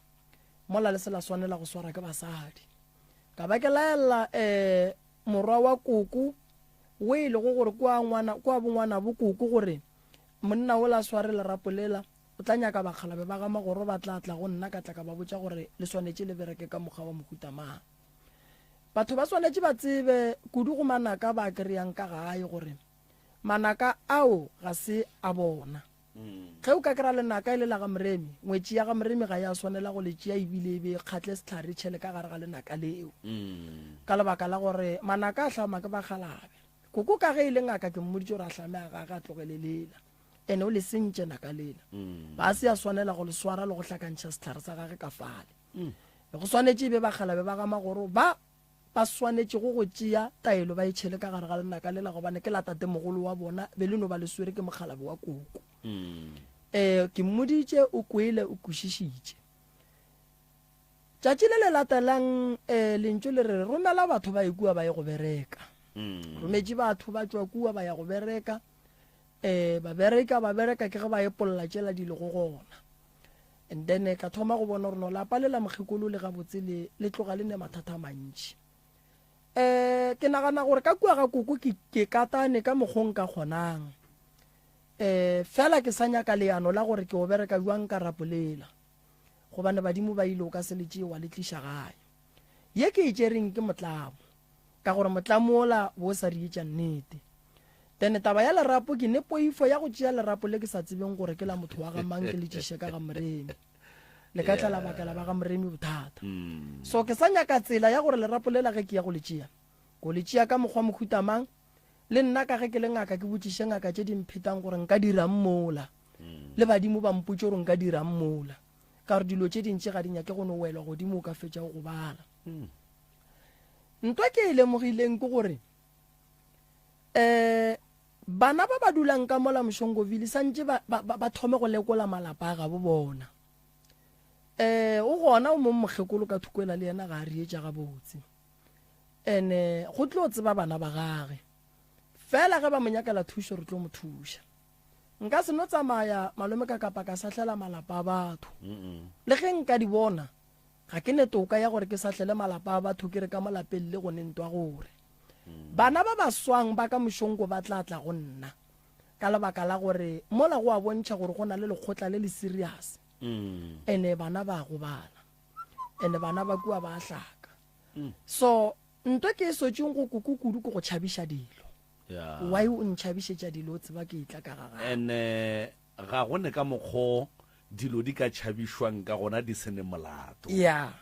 mola le se la swanela go swara ke basadi. Ka ba ke laella um morwa wa koko o e lego gore kwa ngwana kwa bongwanabo koko gore monna ola a sware lerapo lela O tla nyaka bakgalabe ba ga Magoro ba tla tla go nna ka tla ka ba botša gore le swanetše le bereke ka mokgwa wa mohuta mang. Batho ba swanetše ba tsebe, kudu go manaka ba a kereyang ka gae, gore manaka ao ga se a bona. Ge o ka kera lenaka e le la ga Moremi, ngwetši ya ga Moremi ga ya swanela go le tšea ebile e be e kgatle sehlare e tšhele ka gare ga lenaka leo. Ka lebaka la gore manaka a hlama ke bakgalabe. Koko ka ge e le ngaka ke mmoditše gore a hlame a gage a tlogele lela. Ene o le sentše naka lela. Ba se a swanela go le swara le go hlakantšha sehlare sa gage ka fale. Go swanetše e be bakgalabe ba ga Magoro ba ba swanetšego go tšea taelo ba e tšhele ka gare ga lenaka lela gobane ke la tatemogolo wa bona be le no ba le swere ke mokgalabe wa koko. Um ke mmoditše o kwele o kwešišitše. Tšatši le le latelang um lentšu le re romela batho ba ye kua ba ye go bereka. Rometše batho ba tšwa kua ba ya go bereka. um ba bereka ba bereka ke ge ba epolla tšela di lego gona and then eh, ka thoma go bona gore no lapa le la mokgekolo le gabotse le le tloga le ne mathata a mantši um ke nagana gore ka kua ga koko ke ke katane ka mokgong ka kgonang um fela ke sa nyaka leano la gore ke o bereka jwang ka rapolela gobane badimo ba ile o ka se le tšee wa le tliša gae ye ke e tšereng ke motlamo ka gore motlamo wola bo sa re etša nnete. Then taba ya lerapo ke ne poifo ya go tšea lerapo le ke sa tsebeng gore ke la motho wa ga mang ke le tšiše ka ga Moremi. Le ka tla la bakela ba ga Moremi bothata. Mm. So ke sa nyaka tsela ya gore lerapo lela ge ke ya go le tšea, ko le tšea ka mokgwa mohuta mang, le nna ka ge ke le ngaka ke botšiše ngaka tše di mphetang gore nka dirang mola. Mm. Le badimo ba mpotše gore nka dirang mola. Ka gore dilo tše dintši ga di nyake go no welwa godimo o ka fetša go gobala. Mm. Ntwa ke e lemogileng ke gore um bana ba ba dulang ka mola Moshongoville santše ba, ba, ba, ba thome go lekola malapa a gabo bona. Um o gona o mong mokgekolo ka thukwela le yena ga a rietša gabotse. Ene go tlo tseba bana ba gage. Fela ge ba mo nyakela thušo re tlo mo thuša. Nka se no tsamaya malome ka kapa ka sahlela malapa a batho. Le ge nka di bona Ga ke ne toka ya gore ke sahlele malapa a batho ke re ka mo lapeng le go ne ntwa gore bana ba ba swang ba ka mošonko ba tla tla go nna ka lebaka la gore mola go a bontšha gore go na le lekgotla le le serious ene bana ba gobala ene bana ba kua ba hlaka so nto ke e sotšeng go koko kudu ke go tšhabiša dilo why o ntšhabišetša dilo o tseba ke etla ka ga gago ene Ga go ne ka mokgo dilo di ka tšhabišwang ka gona di se ne molato. Ya.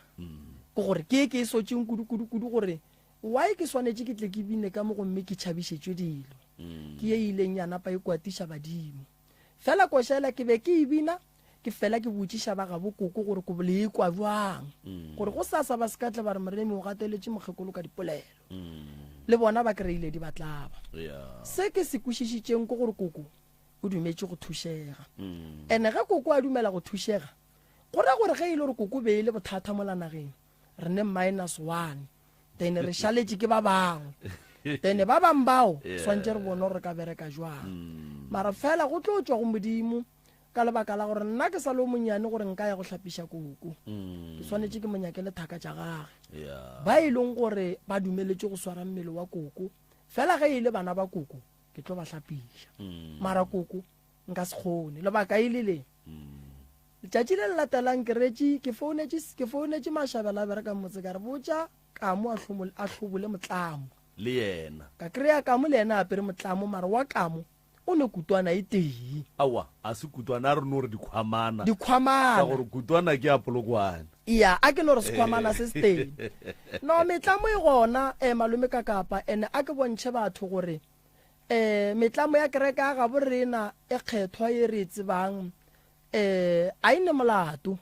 Ke gore ke ye ke e sotšeng kudu kudu kudu gore why ke swanetše ke tle ke bine ka mo gomme ke tšhabišetšwe dilo. Ke ye e ileng ya napa e kwatiša badimo. Fela koša yela ke be ke e bina ke fela ke botšiša ba gabo koko gore ko le e kwa bjang. Gore gosasa ba se ka tla ba re Moremi o gateletše mokgekolo ka dipolelo. Le bona ba kry-ile di ba tlaba. Se ke se kwešišitšeng ke gore koko o dumetše go thušega. Ene ge koko a dumela go thušega, go ra gore ge e le gore koko be e le bothata mola nageng, re ne minus one, then re šaletše ke ba bangwe. Then ba bangwe bao swantše re bone gore re ka bereka jwang. Mara fela go tlo tšwa go Modimo ka lebaka la gore nna ke sa le o monnyane gore nka ya go hlapiša koko. Ke swanetše ke mo nyakele thaka tša gage ba e leng gore ba dumeletše go swara mmele wa koko. Fela ge e le bana ba koko, ke tlo ba hlapiša mm. mara koko nka se kgone lebaka e le le mm. letšatši le le latelang ke retše ke founetše ke founetše mashabela a berekang motse ka re botša kamo a hlobole motlamo le yena ka kry-a kamo le yena a apere motlamo mara wa kamo o ne kutwana e tee awa a se kutwana a re no re dikhwamana dikhwamana ka gore kutwana ke ya polokwane ya a ke no re sekhwamana se se teng no metlamo e gona um malome ka kapa ene a ke bontšhe batho gore um metlamo ya kereke ya gabo rena e kgethwa e re e tsebang um a e ne molato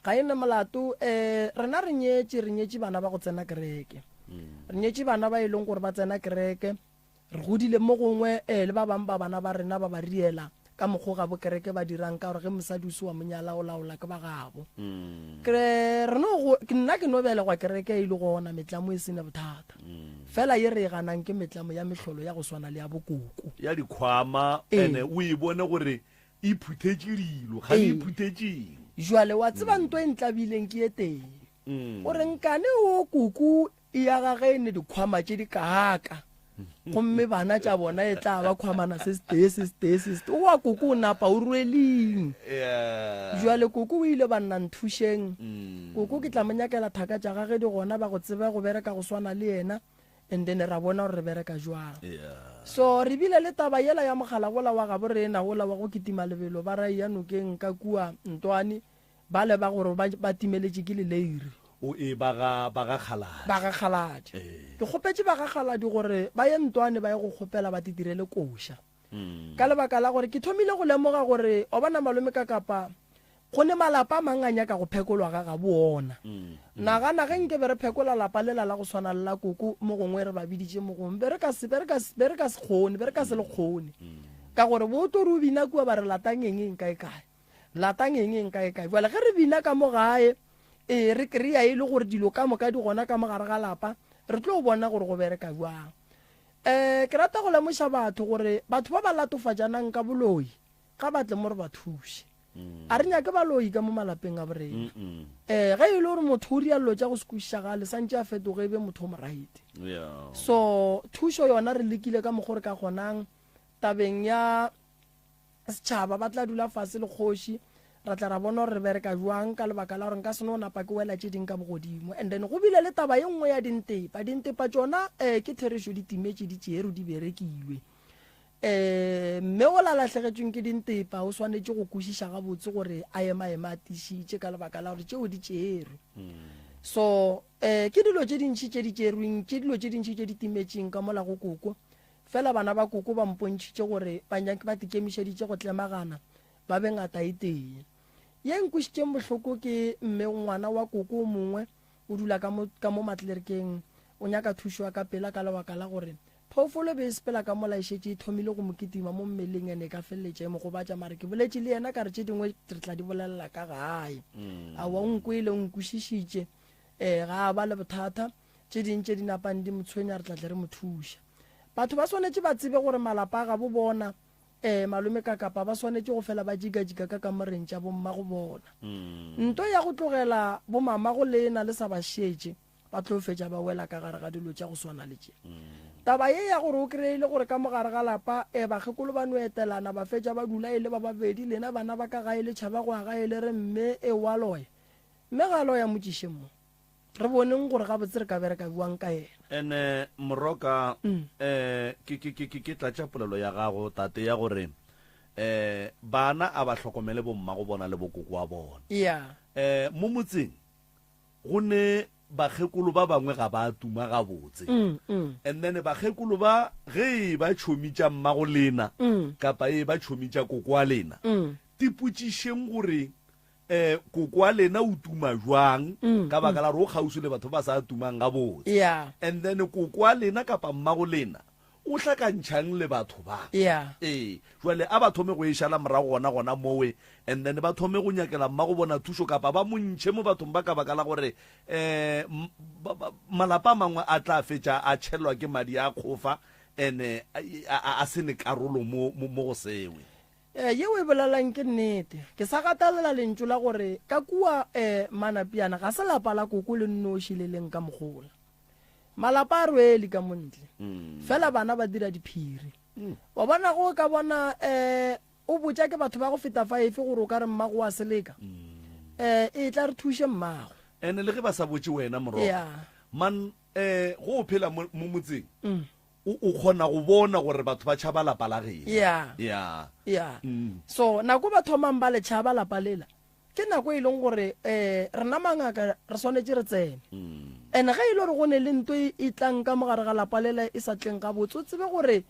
ga e ne molato um rena re nyetše re nyetše bana ba go tsena kereke mm. re nyetše bana ba e leng gore ba tsena kereke Re godile mo gongwe eh, le ba bangwe ba bana ba rena ba ba riela Ka mokgo gabo kereke ba dirang ka gore ge mosadi o se wa monyala o laola ke ba gabo. Ke re re no go nna ke no belegwa kereke e le gona metlamo e sene bothata. Fela ye re e ganang ke metlamo ya mehlolo ya go swana le ya bokoko. Ya dikhwama ene o e bone gore e phuthetše dilo, ga e phuthetšeng. Jwale wa tseba nto e ntlabileng ke ye tee. Gore nkane o koko E ya gage e ne dikhwama tše di kaaka, gomme bana tša bona e tla ba khwamana se setee, se setee, se setee. Oa koko o napa o rweling. Jwale koko o ile banna nthušeng. Koko ke tla mo nyakela thaka tša gage di gona ba go tseba go bereka go swana le yena and then ra bona gore re bereka jwang. So re bile le taba yela ya mogala wola wa gabo rena wola wa go kitima lebelo ba ra eya nokeng ka kua Ntwane. Bale ba gore ba, ba timeletše ke leleiri. O e ba ga, ba ga Kgaladi. Ba ga Kgaladi. Ee. Ke kgopetše ba ga Kgaladi gore ba ye Ntwane ba ye go kgopela ba titirele koša. Ka lebaka la gore ke thomile go lemoga gore wa bona malome ka kapa go ne malapa a mang a nyaka go phekolwa ga gabo ona. Nagana ge nke be re phekola lapa lela la go swana le la koko mo gongwe re ba biditše mo gongwe be re ka se, be re ka se, be re ka se kgone, be re ka se le kgone. Ka gore bo tlo re o bina kua ba re latang eng eng kae kae. Latang eng eng kae kae. Bjale ge re bina ka mo gae, ee, re kry-a e le gore dilo ka moka di gona ka mo gare ga lapa, re tlo bona gore go bereka bjang. Um ke rata go lemoša batho gore batho ba ba latofatšanang ka boloi ga ba tle mo re ba thuše. A re nyake baloi ka mo malapeng a borena. Um ge e le gore motho o ria dilo tša go se kwešišagale, santše a fetoge e be motho o moraite. So thušo yona re lekile ka mokgo re ka kgonang tabeng ya Setšhaba ba tla dula fase le kgoši, ra tla ra bona gore re bereka bjang ka lebaka la gore nka se no napa ke wela tše ding ka bogodimo. And then go bile le taba ye nngwe ya dintepa. Dintepa tšona um ke therešo di timetše di tšerwe di berekilwe. Um mme ola lahlegetšweng ke dintepa o swanetše go kwešiša gabotse gore a emaeme a tiišitše ka lebaka la gore tšeo di tšerwe. So um ke dilo tše dintši tše di tšerweng, ke dilo tše dintši tše di timetšeng ka mola go koko. Fela bana ba koko ba mpontšhitše gore ba nyake ba tikemišeditše go tlemagana ba be ngata e tee. Ye nkwešitšeng bohloko ke mme ngwana wa koko o mongwe o dula ka mo ka mo matlerkeng o nyaka thušo ya ka pela ka lebaka la gore phoofolo e be e sepela ka mola e šetše e thomile go mo kitima mo mmeleng ene e ka feleletša e mo gobatša mare ke boletše le yena ka re tše dingwe re tla di bolelela ka gae. Aowa o nkwele o nkwešišitše um ga a ba le bothata. Tše ding tše di napang di mo tshwenya re tla tle re mo thuša. Batho ba swanetše ba tsebe gore malapa a gabo bona, ee, malome ka kapa ba swanetše go fela ba jikajika ka kamoreng tša bommago bona. Nto ya go tlogela bomamago lena le sa ba šetše, ba tlo fetša ba wela ka gare ga dilo tša go swana le tše. Taba ye ya gore o kreye e le gore ka mo gare ga lapa, ee, bakgekolo ba no etelana ba fetša ba dula e le ba babedi, lena bana ba ka gae le tšhaba go ya gae le re mme e wa loya. Mme ga a loya mo tšišeng mo. Re boneng gore gabotse re ka bereka bjang ka yena. Ene Moroka, eh, ke, ke, ke, ke, ke tlatša polelo ya gago, tate, ya gore, eh, bana a ba hlokomele bommago bona le bokoko wa bona. Yeah. Eh, mo motseng, go ne bakgekolo ba bangwe ga ba tuma gabotse. And then bakgekolo ba, ge e ba tšhomi tša mmago lena, kapa e ba tšhomi tša koko wa lena, tipotšišeng gore Eh, koko wa lena o tuma jwang mm, ka baka mm. la gore o kgauswi le batho ba sa tumang gabotse yeah. and then koko wa lena kapa mmago lena o hlakantšhang le batho ba yeah. ee jwale a ba thome go e šala morago gona gona mowe and then ba thome go nyakela mmago bona thušo kapa ba mo ntšhe mo bathong ba ka baka la gore um malapa a mangwe a tla fetša a tšhelwa ke madi a kgofa and a se ne karolo mo go sewe Ee, ye o e bolelang ke nnete. Ke sa gatelela lentšu la gore ka kua eh, Manapiana ga se lapa la koko le nnoši le leng ka mogola. Malapa a rwele ka mo ntle. Fela bana ba dira diphiri. Wa bona go ka bona eh, o botša ke batho ba go feta faefe gore o ka re mmago wa seleka. Eh, e tla re thuše mmago. Ene le ge ba sa botše wena morogo. Yeah. Man eh, go o phela mo mo motseng. O, o kgona go bona gore batho ba tšhaba lapa la geno. Yeah. Yeah. Yeah. Mm. So nako ba thomang ba le tšhaba lapa lela, ke nako e leng gore eh rena mangaka re swanetše re tsene. Mm. And ge e le gore go ne le nto e, e tlang ka mogare ga lapa lela e sa tleng gabotse, o tsebe gore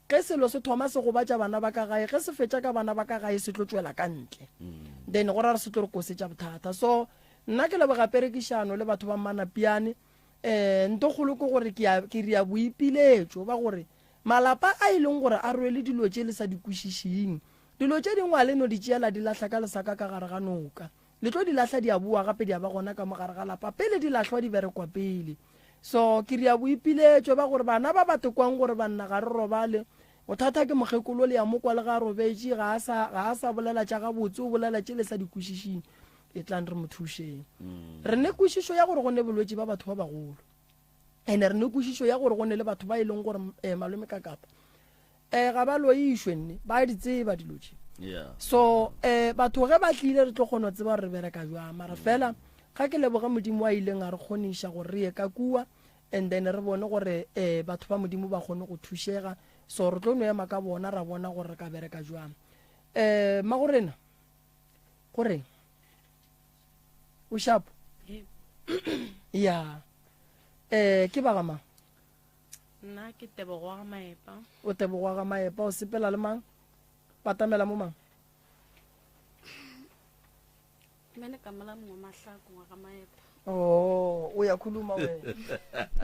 ge selo se thoma se gobatša bana ba ka gae, ge se fetša ka bana ba ka gae se tlo tšwela ka ntle. Mm. Then go ra re se tlo re kosetša bothata. So nna ke leboga perekišano le batho ba Manapiane. Um nto kgolo ke gore ke a, ke ria boipiletšo ba gore malapa a e leng gore a rwele dilo tše le sa di kwešišeng, Dilo tše dingwe a le no di tšea la di lahla ka lesaka ka gare ga noka. Le tlo di lahla di a boa gape di a ba gona ka mo gare ga lapa pele di lahlwa di berekwa pele. So ke ria boipiletšo ba gore bana ba ba tekwang gore banna ga re robale, bothata ke mokgekolo le ya mo kwa le ga a robetše ga a sa ga a sa bolela tša gabotse o bolela tše le sa di kwešišing. Etlang re mo thušeng. Re ne kwešišo ya gore go ne bolwetši ba batho ba bagolo. Ene re ne kwešišo ya gore go ne le batho ba e leng gore eh, malome ka kapa eh ga ba loišwe nne ba di tseba dilo tše yeah. so eh batho ge ba tlile re tlo kgona go tseba gore re bereka jwang mara fela ga ke leboge modimo wa ileng a re kgoniša gore re ye ka kua and then re bone gore eh batho ba modimo ba kgone go thušega so re tlo no ema ka bona ra bona gore re ka bereka jwang eh magorena goreng o shapo ya eh ke ba ga mang Nna ke Tebogo wa ga Maepa. O Tebogo wa ga Maepa, o sepela le mang? Batamela mo mang? Nna le kamala mongwe mahlako wa ga Maepa. Oh, o ya khuluma wena.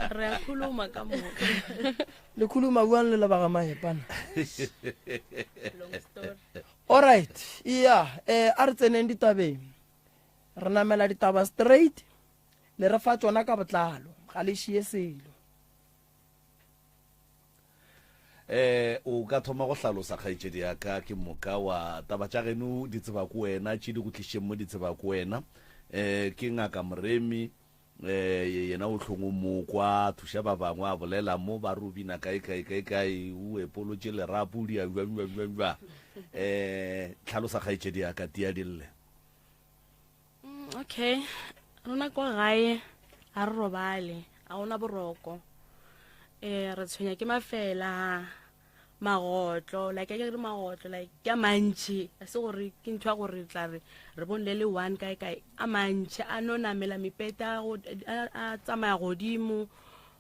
Re a khuluma ka moka. Le khuluma buang le le ba ga Maepa na. Long story. All right. Yeah, eh a re tseneng ditabeng. Re namela ditaba straight. Le re fa tšona ka botlalo, ga le šie selo. Eh, o ka thoma go hlalosa kgaetšedi ya ka ke moka wa taba tša geno di tseba ko wena tše di go tlišeng mo di tseba ko wena eh ke ngaka moremi eh yena o hlong o mo kwa thuša ba bangwe a bolela mo ba re o bina kae kae kae kae o epolotše lerapo o dia jwang jwang jwang jwang eh hlalosa kgaetšedi ya ka tia dille Mm, okay rona kwa gae ga re robale ga gona boroko um re tshwenya ke mafela magotlo like ke re magotlo like ke a mantšhi a se gore ke ntho ya gore re tla re re bone le le one kae kae a mantšhi a no namela mepeta a tsamaya godimo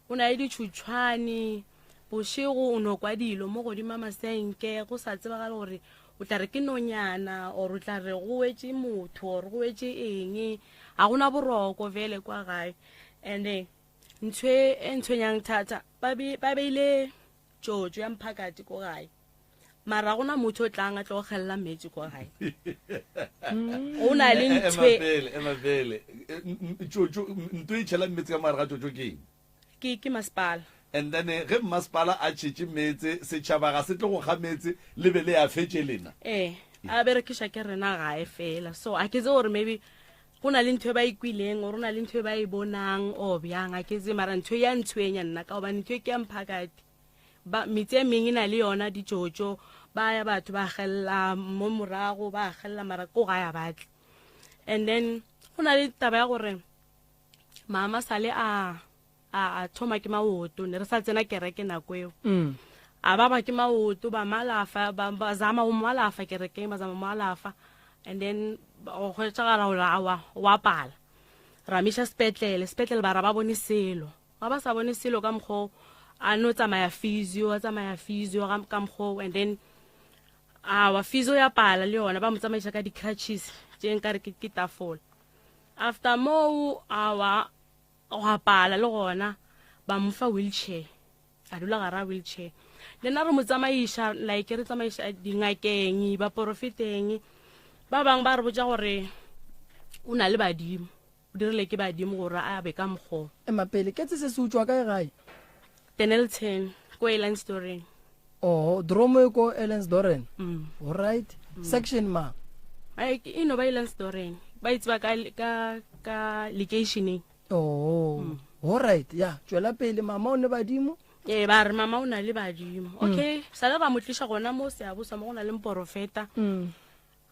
go na le ditšhutšhwane bošego o no kwa dilo mo godimo a masenke go sa tsebagale gore o tla re ke nonyana or o tla re go wetše motho or go wetše eng ga gona boroko vele kwa gae and eh, ntho e e ntshwenyang thata ba beile tšotšo ya mphakati ko gae mara gona motho o tlang a tlo gelela metsi ko gae o na le ntho e- pele ema pele tšotšo ntho e tšhela metsi ka mogare ga tšotšo ke eng ke ke masepala and then eh, ge mmasepala a tšhetše meetse setšhaba ga se tle go ga meetse le be le a fetše lena ee a berekiša ke rena gae fela so a ke tse gore maybe go na le ntho e ba e kwileng or go na le ntho e ba e bonang or bjang a ke tse mara ntho e ya ntshwenya nna ka gobane ntho e ke ya mphakati ba metse e mengwe e na le yona ditšotšo ba ya batho ba gelela mo morago ba gelela mara ko gae a batle and then go na le taba ya gore mama sale a a a thoma ke maoto ne re sa tsena kereke nako eo mm. a ba ba ke maoto ba malafa ba ba zama go malafa kerekeng ba zama malafa and then go hwetšagala gore awa wa pala ra miša sepetlele sepetlele ba ra ba bone selo ga ba sa bone selo ka mokgwa a no tsamaya physio a tsamaya physio ka mokgwa and then awa physio ya pala le yona ba mo tsamaiša ka di-crutches tše nkare ke tafola After moo awa gwa pala le gona ba mo fa wheelchair a dula gara wheelchair le nna re mo tsamaiša like re tsamaiša dingakeng baporofeteng ba bangwe ba re botša gore o na le badimo o dirile ke badimo gore a be ka mokgwa ema pele ke tse se se utswa kae gae Dennilton ko Elandsdoren oh dromo e ko Elandsdoren mm. all right mm. section ma ai e no ba Elandsdoren ba itse ka ka ka locationeng oh mm. all right ya tswela pele mama o ne badimo ee ba re mama o na le badimo mm. okay sale ba mo tliša gona mo seabosa mo go na le mporofeta mm.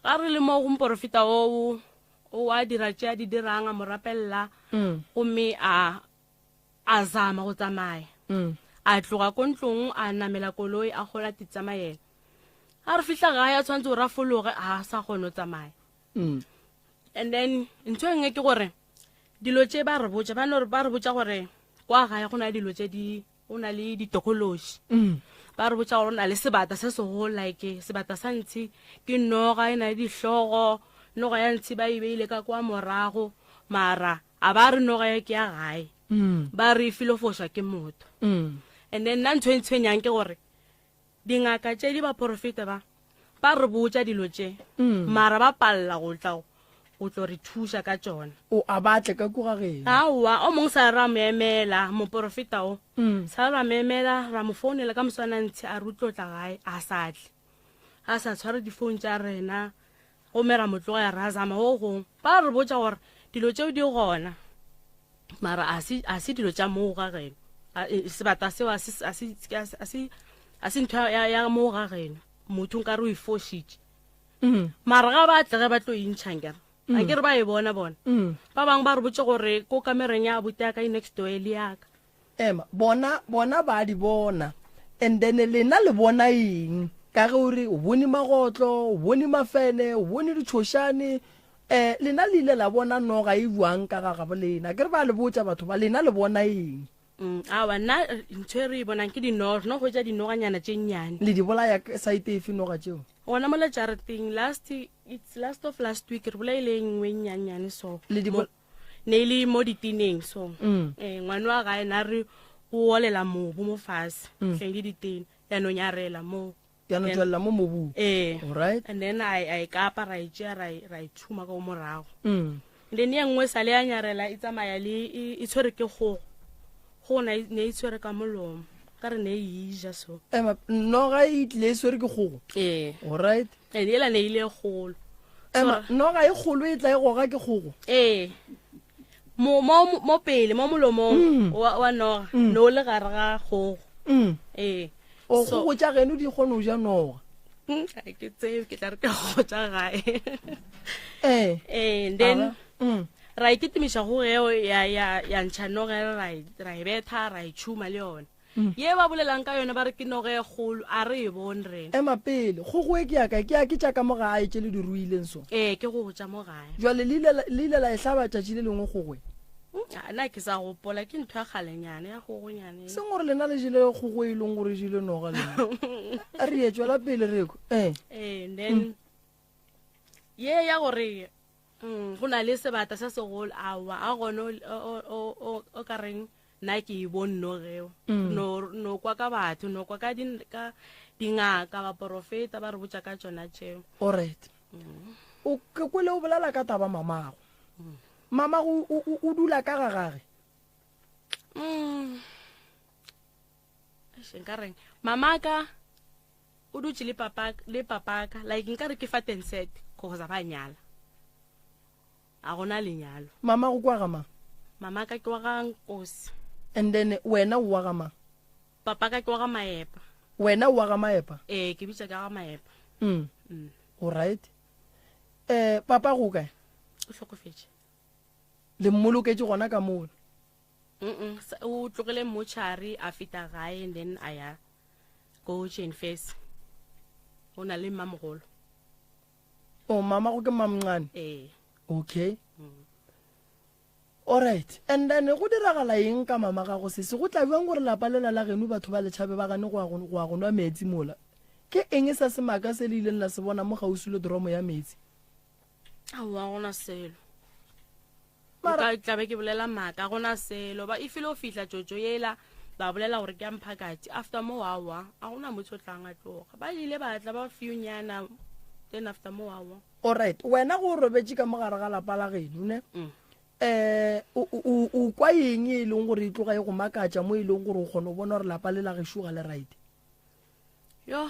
ga re le mo go mporofeta oo o a dira tše a di dirang a mo rapelela mm. gomme a a zama go tsamaya mm. a tloga ko ntlong a namela koloi a kgona titsamaela a re fihla gae a tshwanetse gore a fologe a sa kgone go tsamaya mm. and then ntho e nngwe ke gore dilo tše ba re botša ba no ba re botša gore kwa gae go na le dilo tše di o na le ditokološi mm. ba re botša gore o na le sebata se segolo like sebata sa ntshe ke noga e na le dihlogo noga ya ntshe ba e beile ka kwa morago mara a ba re noga ya ke ya gae mm. ba re e filofošwa ke motho mm. and then nna ntho e ntshwenyang ke gore dingaka tše di baporofeta ba Ba re botša dilo tše, mara ba palela go tla go tlo re thuša ka tšona. O a ba tle ka kua ga geno? Aowa, o mongwe sa ra mo emela, moporofeta o. Sa ra mo emela, ra mo founela ka moswana ntshe a re o tlo tla gae, a sa tle. A sa tshware difoune tša rena, gomme ra mo tlogela ra zama go gongwe. Ba re botša gore dilo tšeo di gona, mara a se, a se dilo tša moo ga geno. A, e, sebata seo a se, a se, a se, a se ntho ya, ya moo ga geno. Motho nkare o e fošitše. Mm. Mara ga ba tle ge ba tlo intšha nkere. A ke re ba e bona bona. Ba bangwe ba re botše gore ko kamereng ya abuti ya ka e next door le ya ka. Ema, bona, bona ba di bona. And then lena le bona eng? Ka ge o re o bone magotlo, o bone mafene, o bone ditšhošane, eh, lena le ile la bona noga e bjang ka ga gabo lena? Ke re ba le botša batho ba, lena le bona eng? Aowa, nna ntho e re e bonang ke dinoga, re no hwetša dinoganyana tše nnyane. Le di bolaya saete efe noga tšeo? Gona mola jarateng, last, it's last of last week, re bolaile e nngwe e nnyannyane so. Le di Mo, ne e le mo diteneng so. Eh, ngwane wa gae na re o olela mobu mo fase, hleng le ditene, ya no nyarela moo. Ya no tšwelela mo mobung. Ee. Alright. And then a a e kapa ra e tšea ra e ra e tšhuma ka morago. And then ye nngwe sale ya nyarela e tsamaya le e e tshwere ke kgogo. Kgogo ne ne e tshwere ka molomo. Ka re ne e ja so. Ema, noga e tlile e swere ke kgogo. Ee. Alright. And ela ne ile kgolo. Ema, noga e kgolo e tla e goga ke kgogo. Ee. Mo mo mo pele mo molomong wa wa noga no le gare ga kgogo. Ee. O kgogo tša geno di kgone go ja noga. Ga ke tsebe ke tla re ke kgogo tša gae. Ee. Ee, then ra e kitimiša go eo ya ya ya ntšha noga ra e ra e betha ra e tšhuma le yona. Ye ba bolelang ka yona ba re ke noga e kgolo a re e bone rena. Ema pele, kgogo e ke ya kae? Ke ya ke tša ka mo gae tše le di ruileng so. Ee, ke go tša mo gae. Jwale le ile le ile la e hlaba tšatši le lengwe kgogo e? A nna ke sa gopola, ke ntho ya kgalenyana ya kgogonyana e. Seng gore lena le jele kgogo e leng gore e jele noga lena. A re ye tšwela pele re kwe. Ee. Ee, then ye ya gore go na le sebata se segolo aowa a gone o ka reng nna ke e bone nogeo. No no kwa ka batho, no kwa ka ka dingaka, baporofeta ba re botša ka tšona tšeo. Alright. O ke kwele o bolela ka taba mamago. Mamago o, o, o dula ka ga gage? Eish, nka reng? Mamaka o dutše le papa le papaka like nka re ke fa ten set cause ba nyala. A gona lenyalo. Mamago kwa ga mang? Mamaka ke wa ga Nkosi. And then wena o wa ga mang? Papaka ke wa ga Maepa. Wena o wa ga Maepa? Ee, ke bitša ka ga Maepa. Alright. Eh, papa go kae? O hlokofetše. Le mmoloketše gona ka mola? Mm-mm, o tlogile mochari a feta gae and then a ya ko Jane Face. O na le mmamogolo. Oh, mama go ke mmamncane? Ee. Okay. Alright. And then go diragala eng ka mama gago sesi? Go tla bjang gore lapa lela la geno batho ba le tšhabe ba gane go ya go go ya go nwa meetse mola? Ke eng sa semaka se le ileng la se bona mo kgauswi le dromo ya meetse? Aowa, gona selo. Mara Nka tla be ke bolela maaka, gona selo. Ba e file go fihla tšotšo yela ba bolela gore ke ya mphakati. After mo aowa, a gona motho o tlang a tloga. Ba ile ba tla ba fewnyana then after mo aowa. Alright, wena go robetše ka mo gare ga lapa la geno ne? Eh, o, o, o kwa eng e leng gore e tloga e go makatša mo e leng gore o kgona go bona gore lapa le la gešo ga le right? Yo,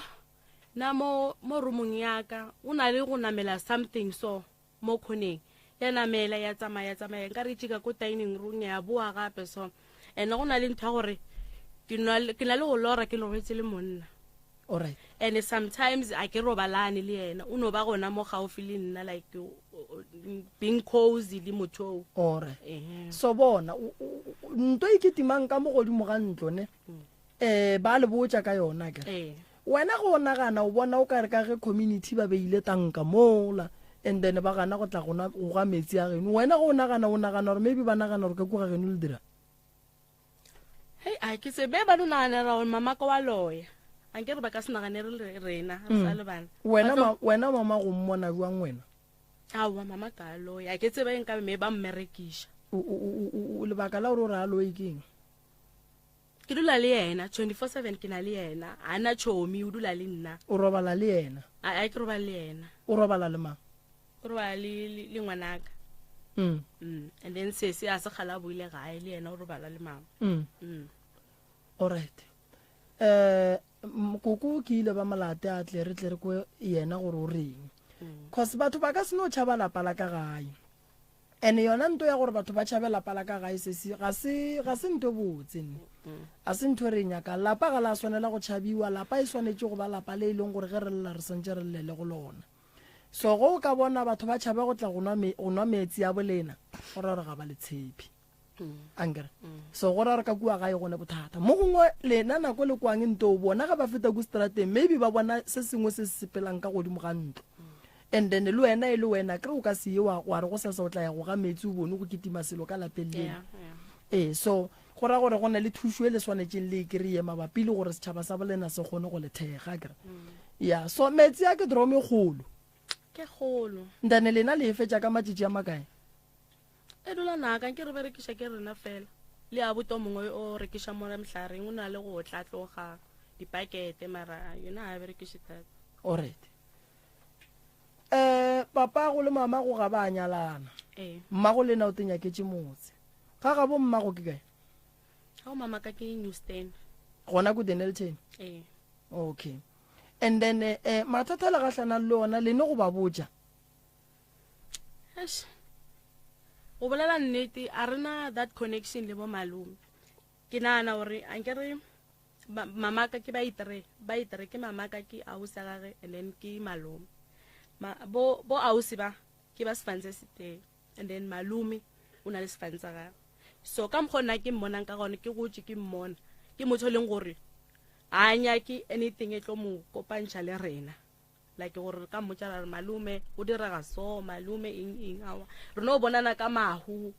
na mo, mo roomong ya ka, go na le go namela something so, mo khoneng. Ya namela, ya tsamaya, ya tsamaya, nka re e tšika ko dining room, ya boa gape so. And go na le ntho ya gore, ke nwa, ke na le go lora ke loretse le monna. Alright. And sometimes a ke robalane le yena, o no ba gona mo gaufi le nna, like being cozy le motho o. Alright. Ehe. So bona, nto e kitimang ka mo godimo ga ntlo ne, ba le botša ka yona ke. Ee. Wena go o nagana o bona o ka re ka ge community ba beile tanka mola and then ba gana go tla go nwa go ga metsi a geno, wena go o nagana o nagana gore maybe ba nagana gore ka kua ga geno le dira. Hei, a ke tsebe ba no naganela gore mama ka wa loya. A nke re ba ka se nagane re le rena, re sa le bana. Wena Ba tlo ma, wena mama go mmona bjang wena? Aowa, mama ka a loya. A ke tsebe nka be me ba mmerekiša. O, o, o, o, o, lebaka la gore o re a loye ke eng? Ke dula le yena 24/7 ke na le yena. A na chomi o dula le nna. O robala le yena? A a ke robala le yena. O robala le mang? O robala le le, le ngwanaka. Mm. Mm. And then sesi a se kgale a boile gae le yena o robala le mama. Mm. Mm. Alright. Eh koko ke ile ba molate a tle re tle re kwe yena gore o reng. Mm. Cause batho ba ka se no tšhaba lapa la ka gae. Ene yona nto ya gore batho ba tšhabe lapa la ka gae sesi ga se ga se nto e botse nne. A se ntho e re e nyakang. Lapa ga la swanela go tšhabiwa, lapa e swanetše go ba lapa le e leng gore ge re lla re swantše re llele go lona. So ge o ka bona batho ba tšhaba go tla go nwa me, go nwa meetse a bolena, go ra gore ga ba le tshepe. Ankere? So go ra gore ka kua gae go ne bothata. Mo gongwe lena nako le kwang nto bona ge ba feta ku strateng maybe ba bona se sengwe se se sepelang ka godimo ga ntlo. And then le wena e le wena kre o ka se ye wa wa re go sasa o tla ya go ga meetse o bone go kitima selo ka lapeng leno. Yeah, yeah. Ee, so go ra gore go na le thušo e le swanetšeng le e kry-e mabapi le gore setšhaba sa bolena se kgone go le thekga kere. Ya, so metsi a ke dromo e kgolo. Ke kgolo. Ntane lena le e fetša ka matšatši a makae? E dula naka nke re berekiša ke rena fela. Le abuti o mongwe o rekiša mola mehlareng o na le go tlatloga dipakete mara yena ga a berekiše thata. Alright. Eh, papago le mamago ga ba nyalana. Ee. Mmago le na o te nyaketše motse. Ga gabo mmago ke kae? Ga o mama ka ke Newston. Gona ko Dennilton? Ee. Okay. And then eh, eh mathata le gahlanang le ona le ne go ba botša? Eish. Go bolela nnete a rena that connection le bo malome. Ke nagana gore ankere mamaka ke ba itere ba itere ke mamaka ke ausi a gage and then ke malome. Ma, bo bo ausi ba ke ba sefane se setee and then malome o na le sefane sa gagwe. So ka mokgwa nna ke mmonang ka gone ke gotse ke mmona ke motho e leng gore a nyake anything e tlo mo kopantšha le rena. Like gore re ka mmotša ra re malome o direga so malome eng eng awa re no bonana ka mahu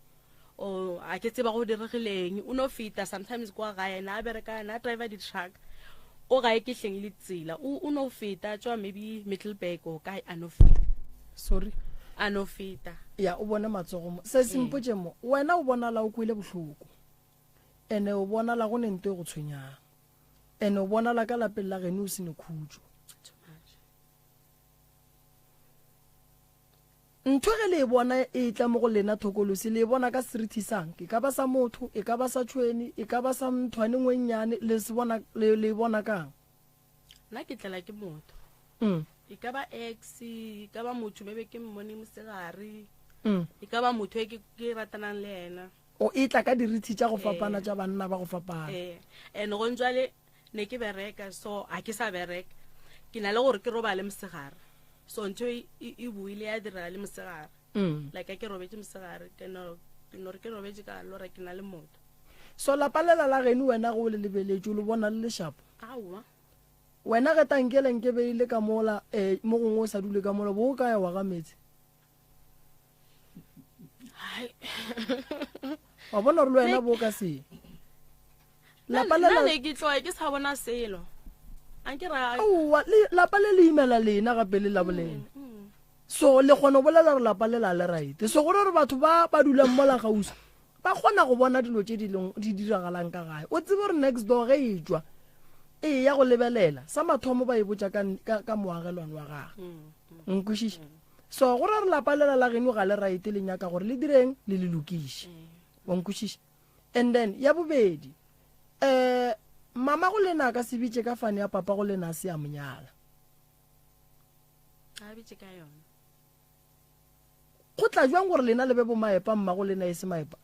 o a ke tseba go diregileng o no feta sometimes kwa gae na a bereka na driver di-truck ko gae ke hleng le tsela o o no feta tswa maybe Middelburg o kae a no feta Sorry. a no feta Ya o bone matsogo mo. Se se mpotše mo. Wena o bonala o kwele bohloko. Ene o bonala go ne nto e go tshwenyang. Ene o bonala ka lapeng la geno o se ne khutšo. Ntho ge le e bona e tla mo go lena thokolosi le e bona ka serithi sang e ka ba sa motho e ka ba sa tšhweni e ka ba sa nthwane ngwe nnyane le se bona le le e bona kang? Nna ke tlela ke motho. Mm. E ka ba ex, e ka ba motho maybe ke mmone mosegare. Mm. E ka ba motho e ke ke ratanang le yena. O e tla ka dirithi tša go fapana Ee. tša banna ba go fapana. Ee. And go njwale ne ke bereka so a ke sa bereka. Ke na le gore ke robale mosegare. So ntho e, e, e buile ya direga le mosegare. Mm. Like a ke robetse mosegare ke no ke no re ke robetse ka lora ke na le motho. So lapa lela la geno wena ge o le lebeletše o le bona le lešapo? Aowa. Wena ge tankele nke be e le ka mola eh, mo gongwe o sa dule ka mola bo o ka ya wa ga meetse? Hai. Wa bona gore le wena bo o ka se. Lapa Nna lela ne ke tloe ke sa bona selo. A nke ra Aowa, le lapa le le imela lena gape le la bolena. So le kgona go bolela gore lapa le la le right. So go re gore batho ba ba dulang mola kgauswi ba kgona go bona dilo tše di leng di diragalang ka gae. O tsebe gore next door ge e tšwa e ya go lebelela sa mathomo ba e botša ka ka, ka moagelwane wa gagwe. Nkwešiša? So go ra gore lapa lela la geno ga le right le nyaka gore le direng le le lokiše. Wa nkwešiša? And then ya bobedi eh mama go lena a ka se bitše ka fane ya papa go lena a se a monyala. A bitše ka yona. Go tla jwang gore lena le be bo maepa mma go lena e se maepa?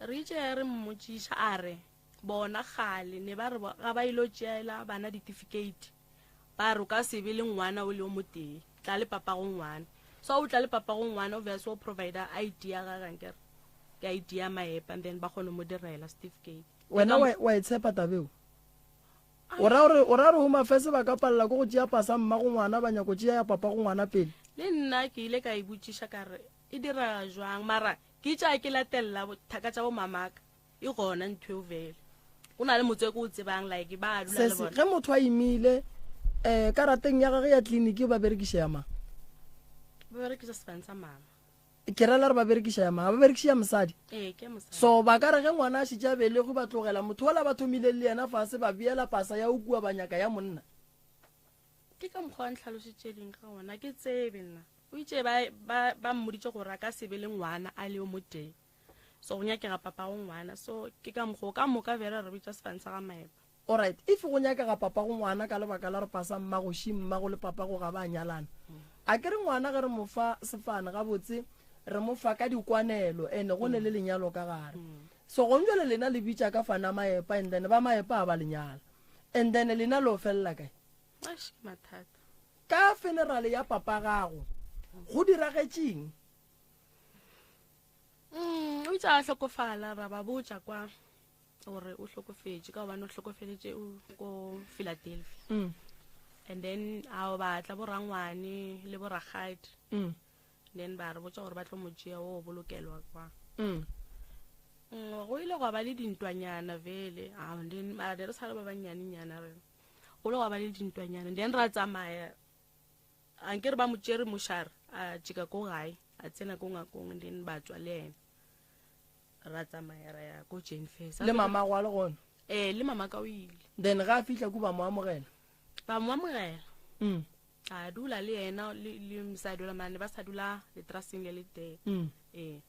Re itše re mmotšiša a re bona kgale ne ba re ga ba ilo tšeela bana ditifikheiti ba re o ka se be le ngwana o le o motee tla le papa go ngwana. So o tla le papa go ngwana obvious o provider ID ya gagwe ankere ke ID ya maepa and then ba kgone mo direla certificate. Wena wa wa e tshepa taba eo? O ra gore o ra gore Home Affairs ba ka palela ke go tšea pasa mma go ngwana ba nyako tšea ya papa go ngwana pele? Le nna ke ile ka e botšiša ka re e direga jwang mara ke itše a ke latelela thaka tša bo mamaka e gona ntho eo vele. Go na le motse e ke o tsebang like ba dula le Sesi, bona. ge motho a imile um karateng ya gage ya tleliniki ba berekiša ya mang? Ba berekiša sefane sa mama. Ke rela re ba berekiša ya mang? Ba berekiša ya mosadi. Ee, ke ya mosadi. So ba ka re ge ngwana a šetše a belegwe ba tlogela motho ola ba thomileng le yena fase ba beela pasa ya o kua ba nyaka ya monna. Ke ka mokgwa wa ntlhalošetšeleng ka gona, ke tsebe nna. O itše ba, ba, ba mmoditše gore a ka se be le ngwana a le yo motee. So go nyakega papago ngwana. So ke ka mokgwa o ka moka bjale re bitša sefane sa ga Maepa. Alright, if go nyakega papago ngwana ka lebaka la gore pasa mmago shi mmago le papago ga ba nyalana. A ke re ngwana ge re mo fa sefane gabotse re mo fa ka dikwanelo ene go ne le lenyalo ka gare. So gong jwale lena le bitša ka fana Maepa and then ba Maepa a ba le nyala. And then lena lo felela kae? Eish, ke mathata. Ka funeral ya papa gago go diragetšeng? Mm, o itse a hlokofala ra ba botša kwa gore o hlokofetše ka gobane o hlokofeletše ko Philadelphia. Mm. And then a ba tla bo rangwane le bo rakgadi. Mm. Then ba re botša gore ba tlo mo tšea o bolokelwa kwa. Mm. Go ile gwa ba le dintwanyana vele. Ah, and then mara re sa le ba bannyane-nyana re. Go ile gwa ba le dintwanyana. Then ra tsamaya. A nke re ba mo tšere mošare, a tšeka ko gae, a tsena ko ngakong, and then ba tšwa le yena. Ra tsamaya ra ya ko Jane Fairs. Le mama gwa le gona? Ee, le mama ka o ile. Then ga a fihla ku ba mo amogela? Ba mo amogela. Mm. A dula le yena le, le mosadi ola mane ba sa dula letraseng le le tee. Mm. Ee.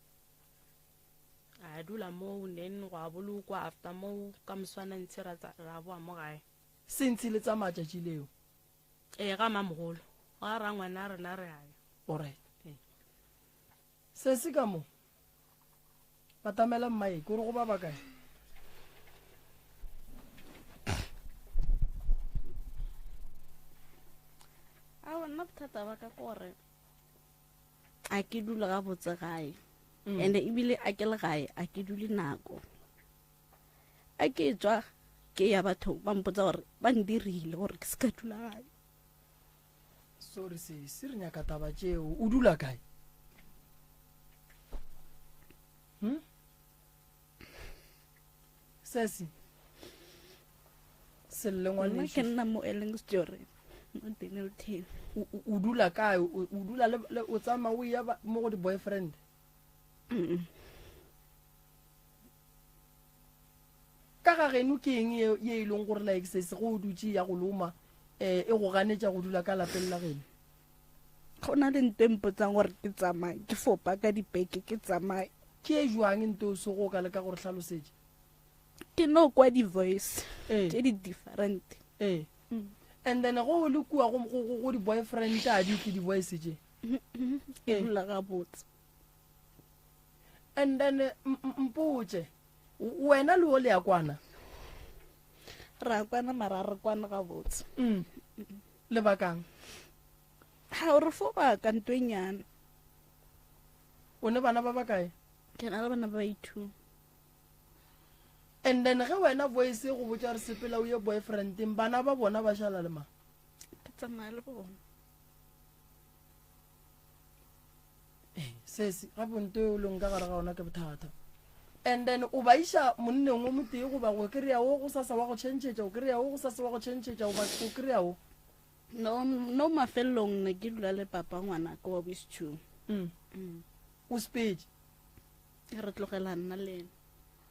A dula moo, then gwa bolokwa after moo ka moswana ntshe ra tsa, ra boa mo gae. Se ntshi le tsamaya tšatši leo? Ee, ga mamogolo. Ga rangwana rena re a ya. Alright. Ee. Sesi ka mo. Batamela mmae, ko re go ba bakae? Aowa, nna bothata ba ka ke gore a ke dule gabotse gae. And ebile a ke le gae, a ke dule nako. A ke tswa ke ya bathong ba mpotsa gore ba ndirile gore ke se ka dula gae. Sorry sesi, re nyaka taba tšeo. O dula kae? Hmm? Sesi. Selle ngwanešu. Nna ke nna mo Ellingston, mo Dennilton. O dula kae? O dula le, le o tsamaya o ya mo go di-boyfriend? Mm. Ka ga geno ke eng ye, ye e leng gore like sesi go o dutše ya go loma, eh, e go ganetša go dula ka lapeng la geno? Go na le nto e mpotsang gore ke tsamaye, ke fo paka dibeke ke tsamaye. Ke e jwang nto o sego o ka leka go re hlalosetša? Ke no kwa di-voice Ee. tše di different. Ee. And then go o le kua go, go, go, go di-boyfriend a di tle di-voice tše? Ke Ee. dula gabotse. And then m-, m-, mpotše, wena le o le ya kwana? Ra kwana mara re kwane gabotse. Lebakang? Ha o re fo ba ka nto e nyane. O ne bana ba bakae? Ke na le bana ba i2. And then ge wena voice e go botša re sepela o ye boyfriendeng, bana ba bona ba šala le mang? Ke tsamaya le bona. Eh, sesi, gape nto e o leng ka gare ga ona ke bothata. And then o ba iša monneng o motee goba go kry-a wo go sasa wa go tšhentšhetša, o kry-a wo go sasa wa go tšhentšhetša, goba o kry-a wo. No, no mafelelong ne ke dula le papa ngwana ke wa bosetšhung. O sepetše? Re tlogela nna le ena.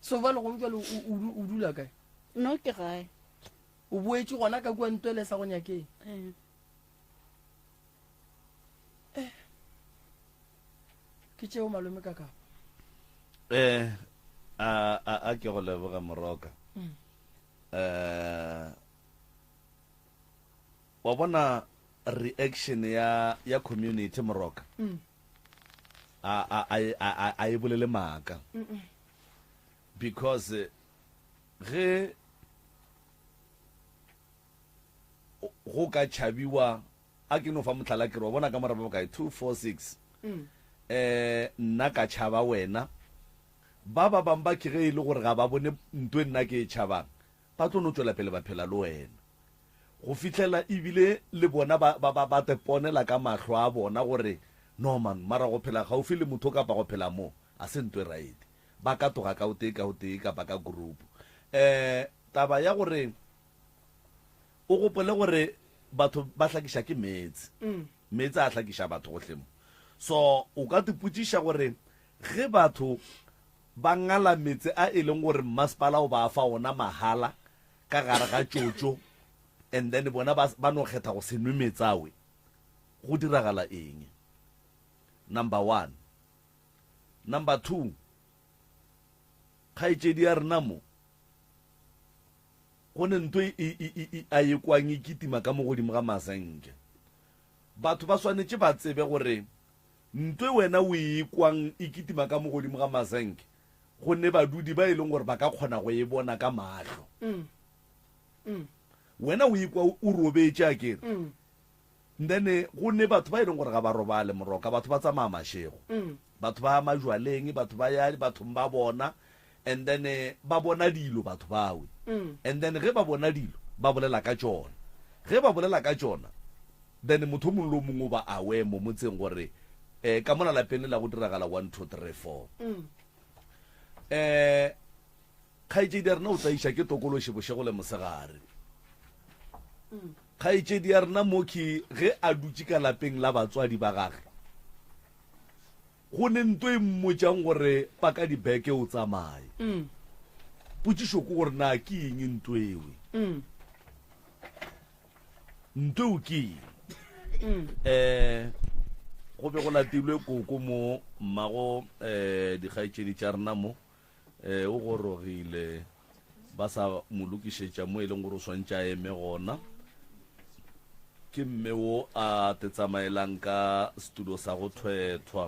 So bjale gong jwale o dula kae? No ke gae. O boetše gona ka kua ntwele sa go nyakeng? Ee. Eh. Ke tšeo malome ka kapa. Eh, a, a, a ke go leboga Moroka. Eh, wa bona reaction ya, ya community Moroka. A, a, a, a, a, a e bolele maaka. Because ge go ka tšhabiwa, a ke no fa mohlala ke re, wa bona ka mora ba bokae? 2, 4, 6. Eh, nna ka tšhaba wena. Ba ba bang ba ke ge e le gore ga ba bone nto e nna ke e tšhabang, ba tlo no tšwela pele ba phela le wena. Go fihlela ebile le bona ba, ba, ba, ba teponela ka mahlo a bona gore, no man, mara go phela gaufi le motho kapa go phela mo, a se nto e right. Ba katoga ka o tee ka o tee kapa ka group. Eh, taba ya gore o gopole gore batho ba hlakiša ke meetse. Meetse a hlakiša batho gohle mo. So o ka tipotšiša gore ge batho ba ngala meetse a e leng gore mmasepala o ba fa ona mahala ka gare ga tšotšo and then bona ba, ba no kgetha go se nwe meetse awe, go diragala eng? Number one. Number two, kgaetšedi ya rena mo, go ne nto e, e, e, e, a e kwang e kitima ka mo godimo ga masenke. Batho ba swanetše ba tsebe gore nto e wena o e kwang e kitima ka mo godimo ga masenke, go ne badudi ba e leng gore ba ka kgona go e bona ka mahlo. Wena o ikwa o robetše a kere? Then go ne batho ba e leng gore ga ba robale moroka, batho ba tsamaya mašego. Batho ba ya majwaleng, batho ba ya bathong ba bona, and then ba bona dilo batho bawe. And then ge ba bona dilo, ba bolela ka tšona. Ge ba bolela ka tšona, then motho o mongwe le o mongwe o ba aware mo motseng gore um ka mola lapeng le la go diragala 1 2 3 4. Um Kgaetšedi ya rena o tlaiša ke tokološi bošego le mosegare. Kgaetšedi ya rena Moki ge a dutše ka lapeng la batswadi ba gage, go ne nto e mmotšang gore paka dibeke o tsamaye. Potšišo ke gore na ke eng nto ewe? Nto eo ke eng? Um go be go latilwe koko mo mmago um dikgaetšedi tša rena mo. Ee, o gorogile. Ba sa mo lokišetša mo e leng gore o swantše a eme gona. Ke mme wo a tetsamaelang ka setulo sa go thwethwa.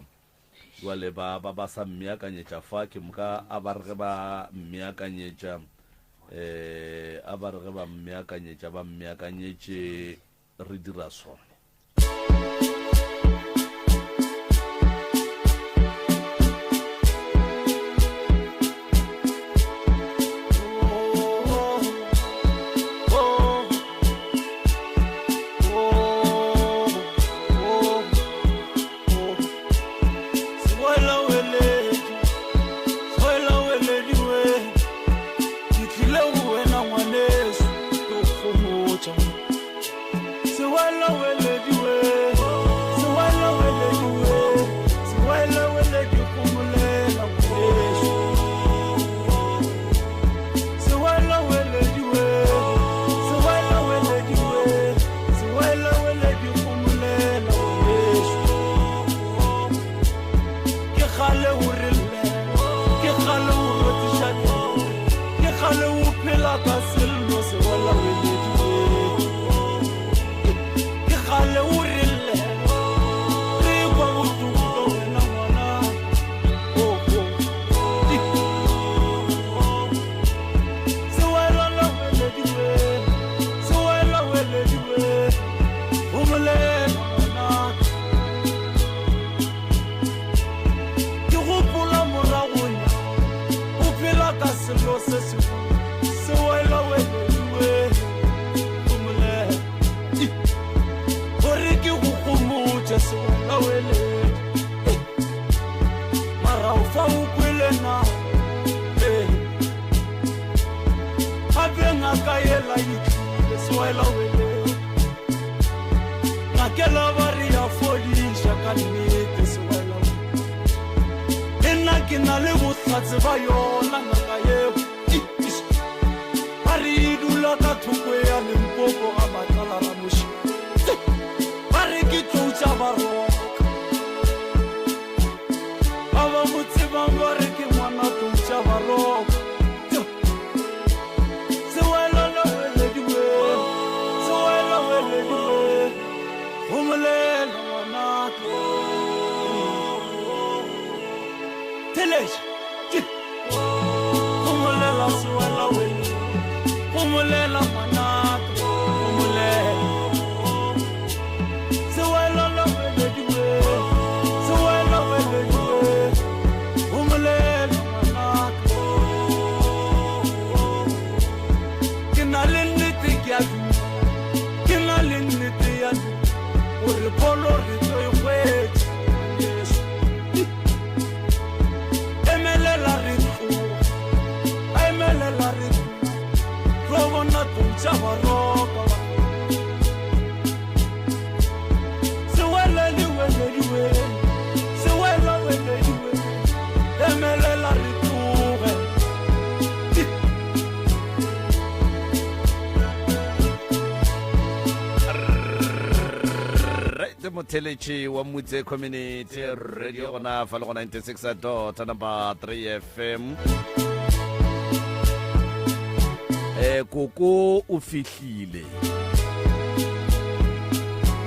Jwale ba ba ba sa mmeakanyetša fa, ke moka a ba re ge ba mmeakanyetša, eh, a ba re ge ba mmeakanyetša, ba mmeakanyetše re dira so. Motheletši wa Mutse Community Radio gona fa le go 96 dot number 3 FM. Eh koko o fihlile.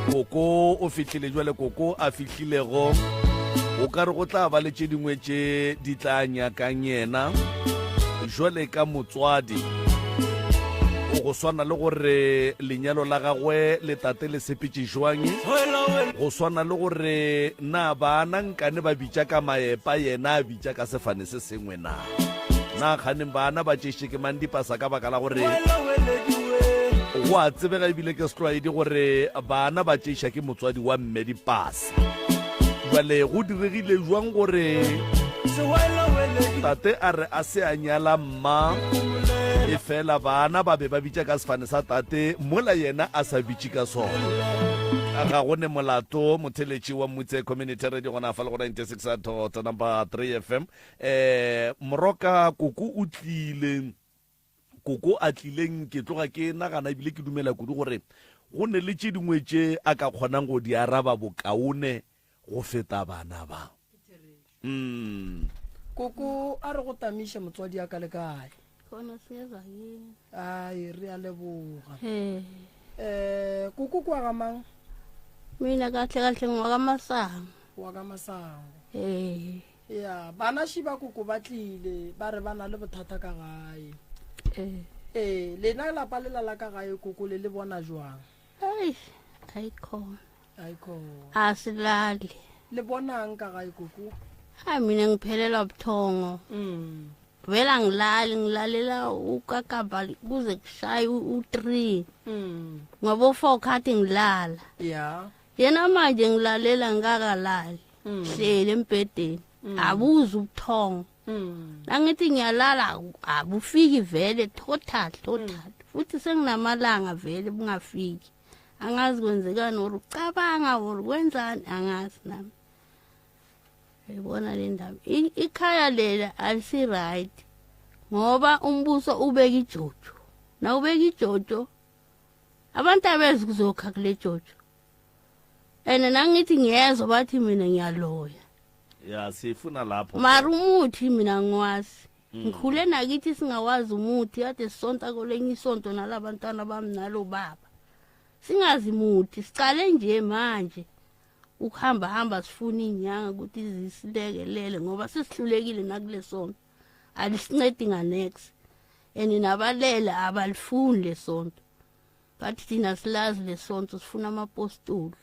Koko o fihlile jwale koko a fihlilego o ka re go tla ba le tše dingwe tše di tla nyakang yena jwale ka motswadi go swana le gore lenyalo la gagwe le tate le sepetše jwang go swana le gore na bana nkane ba bitša ka maepa yena a bitša ka sefane se sengwe na na kganeng bana ba tšeše ke mang dipasa ka baka la gore go a tsebega ebile ke setlwaedi gore bana ba tšeiša ke motswadi wa mme dipasa jale go diregile jwang gore tate a re a se a nyala mma e fela bana ba be ba bitša ka sefane sa tate mola yena a sa bitše ka sona ga go ne molato motheletši wa mutse community radio gona fa le go 96 dot number 3 fm eh moroka koko o tlile koko a tlileng ke tloga ke nagana ebile ke dumela kudu gore go ne le tše dingwe tše a ka kgonang go di araba bokaone go feta bana ba mm. Koko a re go tamiše motswadi a ka le kae? Khona siyeza yini. Ai re a leboga. He. Eh koko kwa ga mang? Mina kahle kahle ngwaka Masango. Wa ka Masango. Eh. Ya bana shi ba koko ba tlile ba re ba na le bothata ka gae. Eh. Eh lena lapa lela la ka gae koko le le bona jwang? Ai, ayikhona. Ayikhona. Asilali. Le bonang ka gae koko? Hayi mina ngiphelelwa buthongo. Vele angilali ngilalela ukakaba kuze kushaye u-3. Ngoba u-4 khathi ngilala. Ya. Yena manje ngilalela ngikakalali. Hleli embhedeni. Abuze ubuthongo. Nangithi ngiyalala abufiki vele total total. Futhi senginamalanga vele bungafiki. Angazi kwenzekani or ucabanga or kwenzani angazi nami. Uyibona le ndaba. Ikhaya lela alisi right. Ngoba umbuso ubeka ijojo. Na ubeka ijojo abantu abezi kuzokha kule jojo. And nangithi ngiyezwa bathi mina ngiyaloya. Ya sifuna lapho. Mara umuthi mina ngiwazi. Ngikhule nakithi singawazi umuthi kade sisonta kolenye isonto nalabantwana bami nalo baba. Singazi muthi sicale nje manje. Ukuhamba hamba sifuna inyanga ukuthi zisilekelele ngoba sesihlulekile nakule sonto. Alisincedi nganex. And nabalele abalifuni lesonto. Bathi thina silazi lesonto sifuna amapostoli.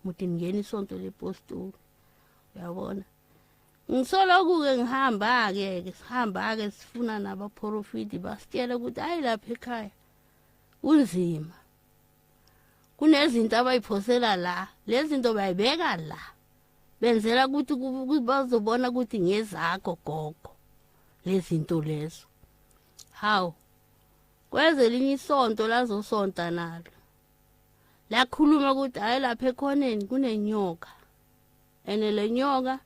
Muthi ningena isonto lepostoli. Uyabona? Ngisoloku-ke ngihamba-ke ke sihamba-ke sifuna nabaprofiti basitshela ukuthi hayi lapha ekhaya kunzima. Kunezinto abayiphosela la, lezi zinto bayibeka la. Benzela ukuthi bazobona ukuthi ngezakho gogo lezi zinto lezo. Hawu. Kweze elinye isonto lazosonta nalo. Lakhuluma ukuthi hayi lapha ekhoneni kunenyoka. Ene le nyoka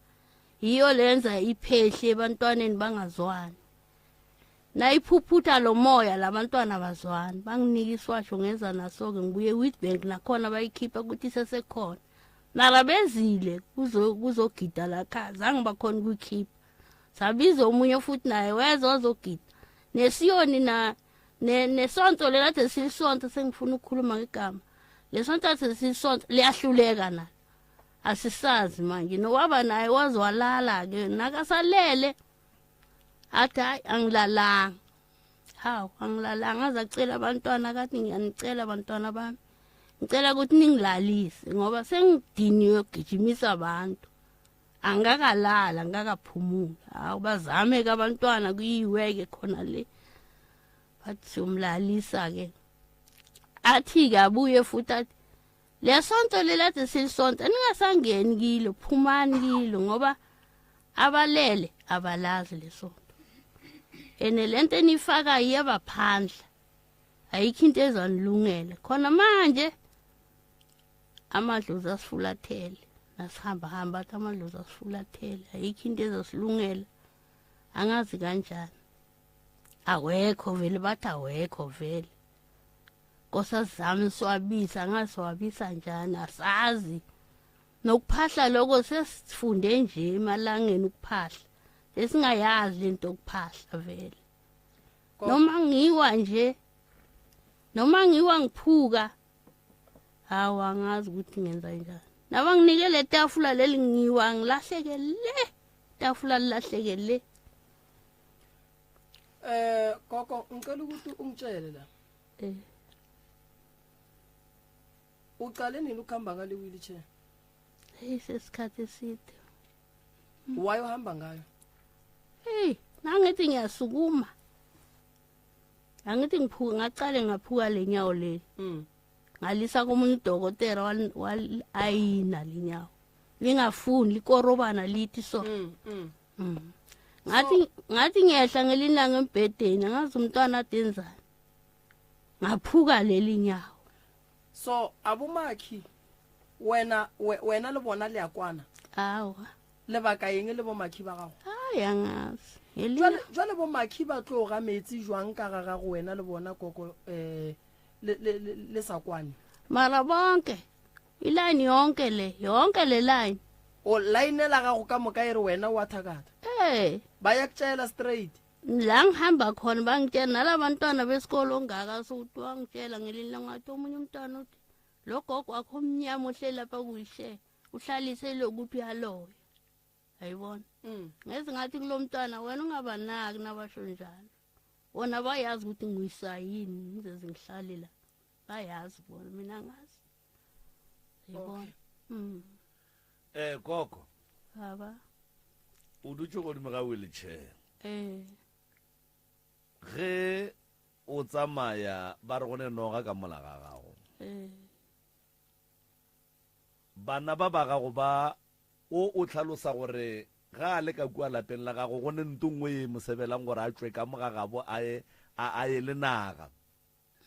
yiyo lenza iphehle ebantwaneni bangazwani. Nayiphuphutha lo moya labantwana bazwani. Banginika iswasho ngeza naso-ke ngibuye Witbank nakhona bayikhipha ukuthi isesekhona. Mara bezile kuzogida la khaya zange bakhona ukuyikhipha. Sabiza omunye futhi naye weza wazogida. Nesiyoni na nesonto lela kade silisonto sengifuna ukukhuluma ngegama. Lesonto kade silisonto liyahluleka nalo. Asisazi manje nowaba naye wazwalala ke nakasalele athi hayi angilalanga. Hawu angilalanga aze acela abantwana kathi ngiyanicela abantwana bami. Ngicela ukuthi ningilalise ngoba sengidiniwe ukugijimisa abantu. Angikakalala angikakaphumuli. Hawu bazame ke abantwana kuyiweke khona le. Bathi siyomlalisa ke. Athi ke abuye futhi athi lesonto lelade silisonto ningasangeni kilo phumani kilo ngoba abalele abalazi lesonto. Ene lento enifaka iyabaphandla. Ayikho into ezanilungela. Khona manje amadlozi asifulathele. Nasihamba hamba athi amadlozi asifulathele. Ayikho into ezosilungela. Angazi kanjani. Awekho vele bathi awekho vele. Nkosazami siwabisa angazi siwabisa njani asazi. Nokuphahla lokho sesifunde nje emalangeni ukuphahla. Sesingayazi lento yokuphahla vele. Noma ngiwa nje noma ngiwa ngiphuka hawu angazi ukuthi ngenza njani. Nabanginike le tafula leli ngiwa ngilahleke le tafula lilahleke le. Eh gogo ngicela ukuthi ungitshele la. Eh. Uqale nini ukuhamba ngale wheelchair? Hey sesikhathi eside. Why uhamba ngayo? Hey, nangithi ngiyasukuma. Angithi ngiphuka ngaqale ngaphuka lenyawo leli. Ngalisa komunye udokotela wal ayina lenyawo. Lingafuni likorobana lithi so. Ngathi ngathi ngiyehla ngelinanga embhedeni angazi umntwana adenzani. Ngaphuka leli nyawo. So abomakhi wena we, wena le bona le a kwana? Awa. Lebaka eng le bomakhi ba gago? Ai angazi. Jwale jwale bomakhi ba tlo ga metsi jwang ka ga gago wena le bona koko eh le le le sa kwane? Mara bonke iline yonke le yonke le line. O line la gago ka moka e re wena wa thakatha. Eh. Ba ya kutshela straight. La ngihamba khona bangitshela nalabantwana besikolo ongaka sokuthi wangitshela ngelinye langathi omunye umntwana uthi lo gogo wakho omnyama ohleli lapha kuyishe uhlalise lokuthi uyaloya ayibona mm. ngeze ngathi kulo mntwana wena ungabanaki nabasho njalo bona bayazi ukuthi ngiyisa yini ngizeze ngihlale la bayazi bona mina ngazi ayibona mm. Eh gogo baba o dutše godimo ga wheelchair eh ge o tsamaya ba re go ne noga ka mola ga gago eh bana ba ba gago ba o o hlalosa gore ga a le ka kua lapeng la gago go ne nto nngwe ye mo sebelang gore a tšwe ka mo ga gabo a ye a ye le naga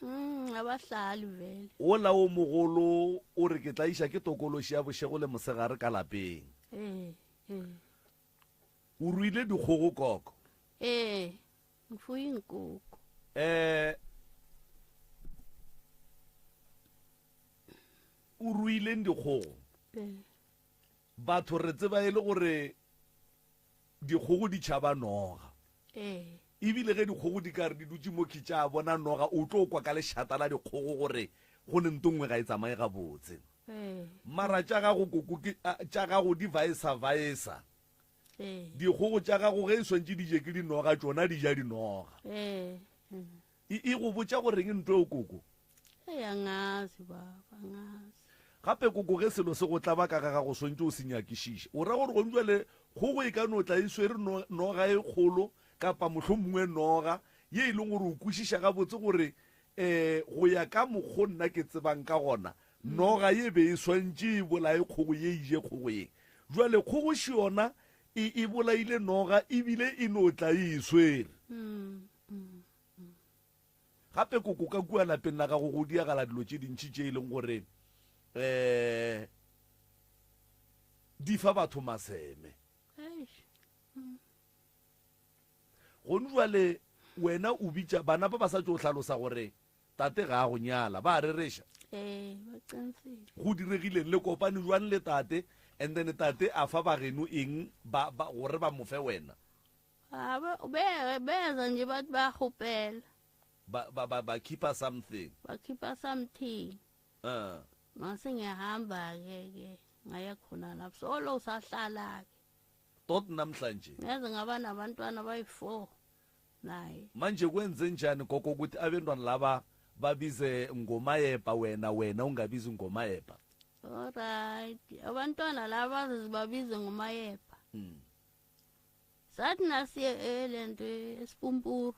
Mm, abahlali vele. Wola wo mogolo o re ke tla iša ke tokološi ya bošego le mosegare ka lapeng. Ee, ee. O ruile dikgogo koko? Ee, ngifuye iinkukhu. Eh, o ruileng dikgogo? Ee. Batho re tseba e le gore dikgogo di tšhaba noga. Ee. Ebile ge dikgogo di ka re di dutše mo tša bona noga, o tlo kwa ka lešata la dikgogo gore go ne nto nngwe ga e tsamaye gabotse. Ee. Mara tša gago koko ke tša gago di vaesa vaesa. Ee. Dikgogo tša gago ge e swantše di je ke dinoga, tšona di ja dinoga. Ee. E, e go botša goreng nto eo koko? Ee, angazi baba, angazi. Gape koko ge selo se go tlaba ka ga gago swantše o se nyakišiše. O ra gore gong jwale kgogo e ka no tla e swere no, noga e kgolo kapa mohlomongwe noga ye e leng gore o kwešiša gabotse gore um go ya ka mokgo nna ke tsebang ka gona noga ye be e swantše e bolaye kgogo ye e je kgogo ye. Jwale kgogo še yona e, e bolaile noga ebile e no tla e e swere. Mm, mm. Gape koko ka kua lapeng la gago go diagala dilo tše dintši tše e leng gore um di fa batho maseme. Gone jwale wena o bitša bana ba ba sa tšo hlalosa gore tate ga a go nyala, ba a rereša. Ee, ba qinisile. Go diregileng? Le kopane jwang le tate and then tate a fa bageno eng ba, ba, gore ba mo fe wena? Ah, be- beza nje bathi bayakgopela Ba, ba, ba, ba keeper something. bakhipha something Uh. ngase ngiyahamba-ke ke ngaya khona lapho solo usahlala-ke Tot namhlanje. ngeze ngaba nabantwana bayi-four naye Manje kwenze njani gogo ukuthi abantwana laba babize ngomayepa wena wena ungabizi ngomayepa? Alright abantwana laba baze ngomayepa Mm. Sathi nasiye elento esipumpuru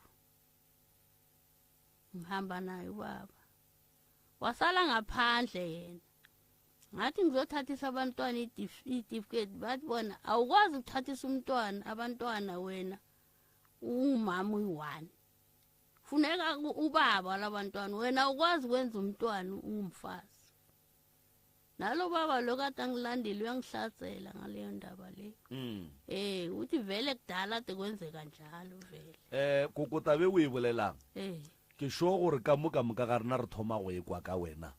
ngihamba naye ubaba wasala ngaphandle yena ngathi ngizothathisa abantwana itifiketi bathi bona awukwazi ukuthathisa umntwana abantwana wena ungumama uyi-one funeka ubaba labantwana wena awukwazi ukwenza umntwana ungumfazi nalo baba lo kade angilandile uyangihlasela ngaleyo ndaba le mm. eh uthi vele kudala ade kwenzeka njalo vele eh koko tabe o e bolelang eh ke sure gore ka mo ka moka ga rena re thoma go e kwa ka wena.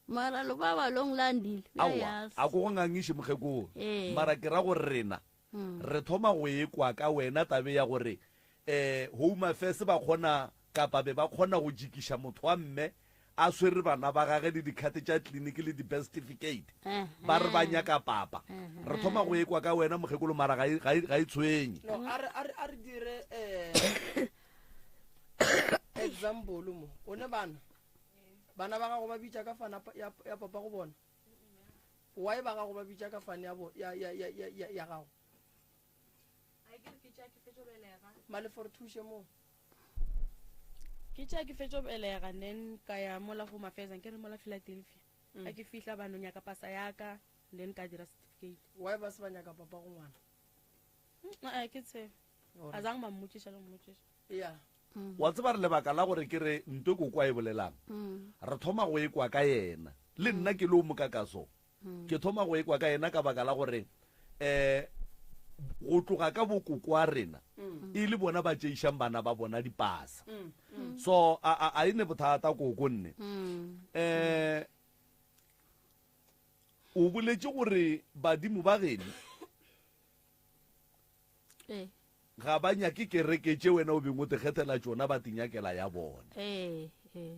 Mara lo baba lo ngilandile Aowa, uyayazi. a ko go ngangiše mokgekolo. Ee. Mara ke ra gore rena re thoma go e kwa ka wena tabe ya gore um Home Affairs ba kgona kapa be ba kgona go jikiša motho wa mme a swere bana ba gage le dikhate tša tleliniki le di-birth certificate ba re ba nyaka papa. Re thoma go e kwa ka wena mokgekolo mara ga e, ga e, ga e tshwenye. No, a re, a re, a re dire um example mo. O ne bana? Bana ba gago ba bitša ka fana ya, ya papa go bona? Why ba gago ba bitša ka fane ya, bo, ya, ya, ya, ya, ya, ya gago? Malefo re thuše mo. Ke tša ke fetšo belega then ka ya mola Home Affairs nke re mola Philadelphia. Ga ke fihla ba no nyaka pasa ya ka then ka dira certificate. Why ba se ba nyaka papa go ngwana? A ke tsebe. A zang ba mmotšiša le mmotšiša. Yeah. Wa tseba re lebaka la gore ke re nto koko a e bolelang, re thoma go e kwa ka yena. Le nna ke le o mokakaso, ke thoma go e kwa ka yena ka baka la gore um go tloga ka bokoko a rena e le bona ba tšeišang bana ba bona dipasa. So a, a, a e ne bothata koko nne. Um o boletše gore badimo ba geno Ee. Ga ba nyake kereke tše wena o beng o te kgethela tšona, ba te nyakela ya bona. Ee, ee.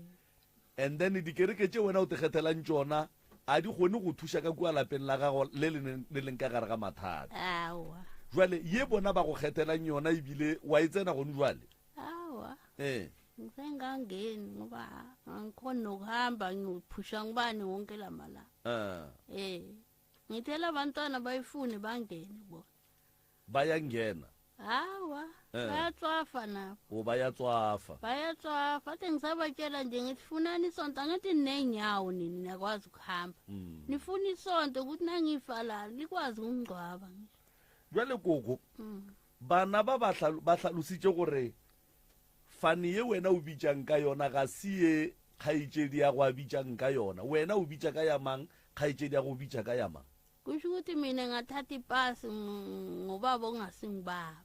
And then dikereke tše wena o te kgethelang tšona a di kgone go thuša ka kua lapeng la gago le le neng le leng ka gare ga mathata. Aowa. Jwale ye bona ba go kgethelang yona ebile wa e tsena gone jwale? Aowa. Ee. Ngisengangeni ngoba angikhoni nokuhamba ngiyophusha ngubani wonke lamalanga. Ah. Eh. Ngithela abantwana bayifune bangene bona. Ba ya ngena. Awa, Eh. bayatswafa nabo. O ba ya tswafa. Bayatswafa ade ngisabatshela nje ngithi funani isonto angithi ninenyawo nini niyakwazi ukuhamba. Mm. Nifuna isonto ukuthi nangifa la likwazi ukungcwaba ngisho. Jwale koko, Mm. bana ba ba hlalo- ba hlalositše gore fane ye wena o bitšang ka yona ga se ye kgaetšedi ya go a bitšang ka yona. Wena o bitša ka ya mang, kgaetšedi ya go bitša ka ya mang? Kusho ukuthi mina ngathatha ipasi ngobaba ongasingibaba.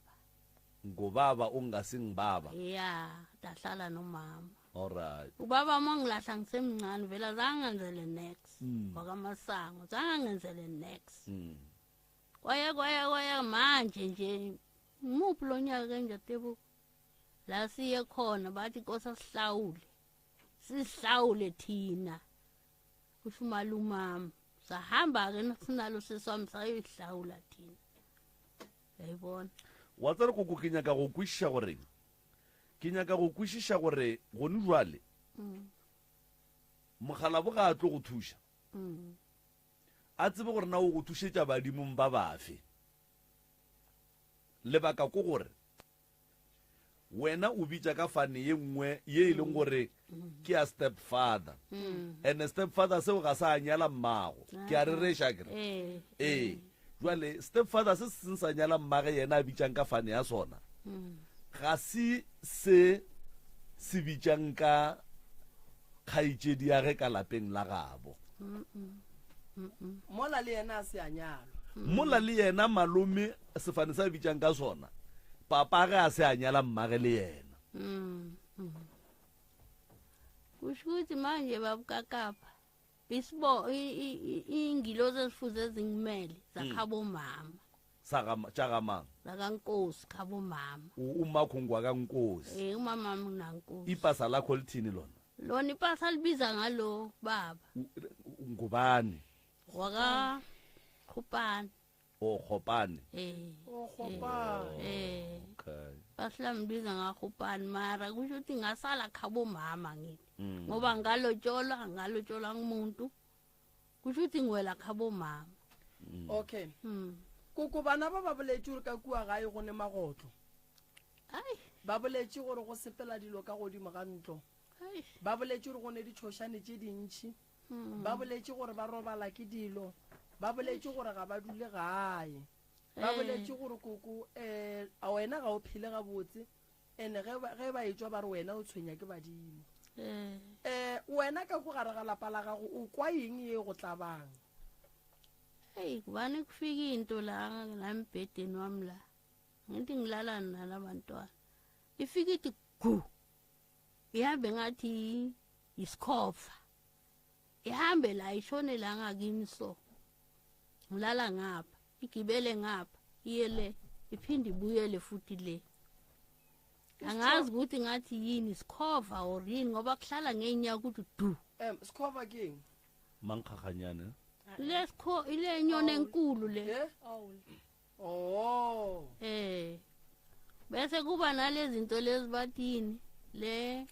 Ngobaba ongasingibaba. Ya, ndahlala nomama. Alright. Ubaba uma ngilahla ngisemncane vele azange angenzele nex. Mm. Wakamasango zange angenzele nex. Mm. Kwaya kwaya kwaya manje nje muphi lo nyaka ke nje Tebu? La siye khona bathi Nkosi asihlawule. Sihlawule thina. Kusho umalumami. Sahamba-ke sinalo sisi wami sayoyihlawula thina. Uyayibona? Wa tseba koko ke nyaka go kwešiša gore ke nyaka go kwešiša gore gone jwale Mm. mokgalabo ga a tlo go thuša Mm. a tsebe gore na o go thušetša badimong ba bafe. Lebaka ko gore wena o bitša ka fane ye nngwe ye e leng gore ke ya step father and step father seo ga sa nyala mmago ke a rereša kere ee jwale step father se seng sa nyala mmage yena a bitšang ka fane ya sona ga se se se bitšang ka kgaetšedi ya ge ka lapeng la gabo Mola le yena a se a nyalwa. Mola le yena malome sefane sa bitšang ka sona, papa ge a se a nyala mmage le yena. Kusho ukuthi manje babukakapa isibo ingilozi ezifuze zingimele zakhabomama. Sa tša ga mang? Zakankosi khabomama. Umakho ngwakankosi. Eh umama nginankosi. Ipasa lakho lithini lona? Lona ipasa libiza ngalo baba. Ngubani? Waka Khopane. O Khopane. Eh. O Khopane. Eh. Okay. Basilambiza ngaKhopane mara kusho ukuthi ngasala khabo mama ngithi. Mm. Ngoba ngalotsholwa ngalotsholwa ngumuntu. Kusho ukuthi ngiwela khabo mama. Mm. Okay. Mm. Koko bana ba ba boletše gore ka kua gae go ne magotlo. Ai. Ba boletše gore go sepela dilo ka godimo ga ntlo. Ai. Ba boletše gore go ne ditšhošane tše dintši. Mm. Ba boletše gore ba robala ke dilo. Ba boletše gore ga ba dule gae. Ba Eh. boletše gore koko eh a wena ga o phele gabotse. Ene ge ba ge ba etšwa ba re wena o tshwenya ke badimo. Eh. Eh wena ka ko gare ga lapa la gago o kwa eng ye go tlabang? Hey, kubani kufika into la la embhedeni wami la. Ngithi ngilala nalabantwana. Ifika ithi gu. Ihambe ngathi isikhova. Ihambe la ishone la ngakimi so. Ngilala ngapha, igibele ngapha, iye le, iphinde ibuyele futhi le. Angazi ukuthi ngathi yini sikhova or yini ngoba kuhlala ngeenyawo ukuthi du. Em sikhova ke eng? Mankgaganyane. Le sikho ile nyoni enkulu le. Eh? Oh. Eh. Bese kuba nalezi zinto lezi bathini le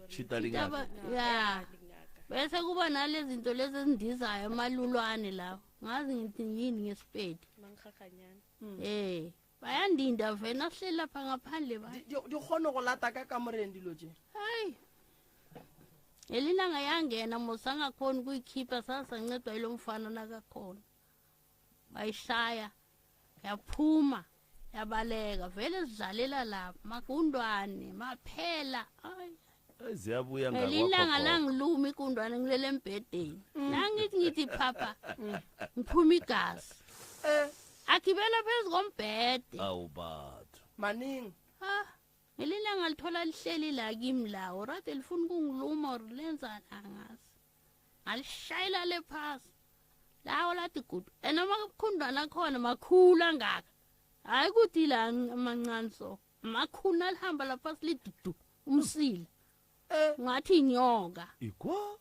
Chita lingaka. Ya. Bese kuba nalezi zinto lezi ezindizayo amalulwane lawo. Ngazi ngithi yini ngesipedi. Eh. Bayandinda vena sihleli lapha ngaphandle ba. Di di kgone go lata ka kamoreng dilo tše. Hayi. Elilanga yangena mos angakhoni ukuyikhipha sasancedwa yilo mfana nakakhona. Bayishaya yaphuma yabaleka vele sidlalela lapha magundwane maphela ayi Eyi, Ziyabuya ngelilanga ngakwakho. langiluma igundwane ngilele embhedeni nangithi ngithi phapha ngiphuma igazi Eh agibela phezu kombhede Awu batho. maningi. Ah, ngelilanga lithola lihleli la kimi la orade lifuna ukungiluma or lenzani angazi ngalishayela le phasi lawo lathi gudu and amakhundwana akhona makhulu angaka hhayi ukuthi la amancane so makhulu nalihamba lapha silidudu umsila Eh ngathi inyoka Ikwa?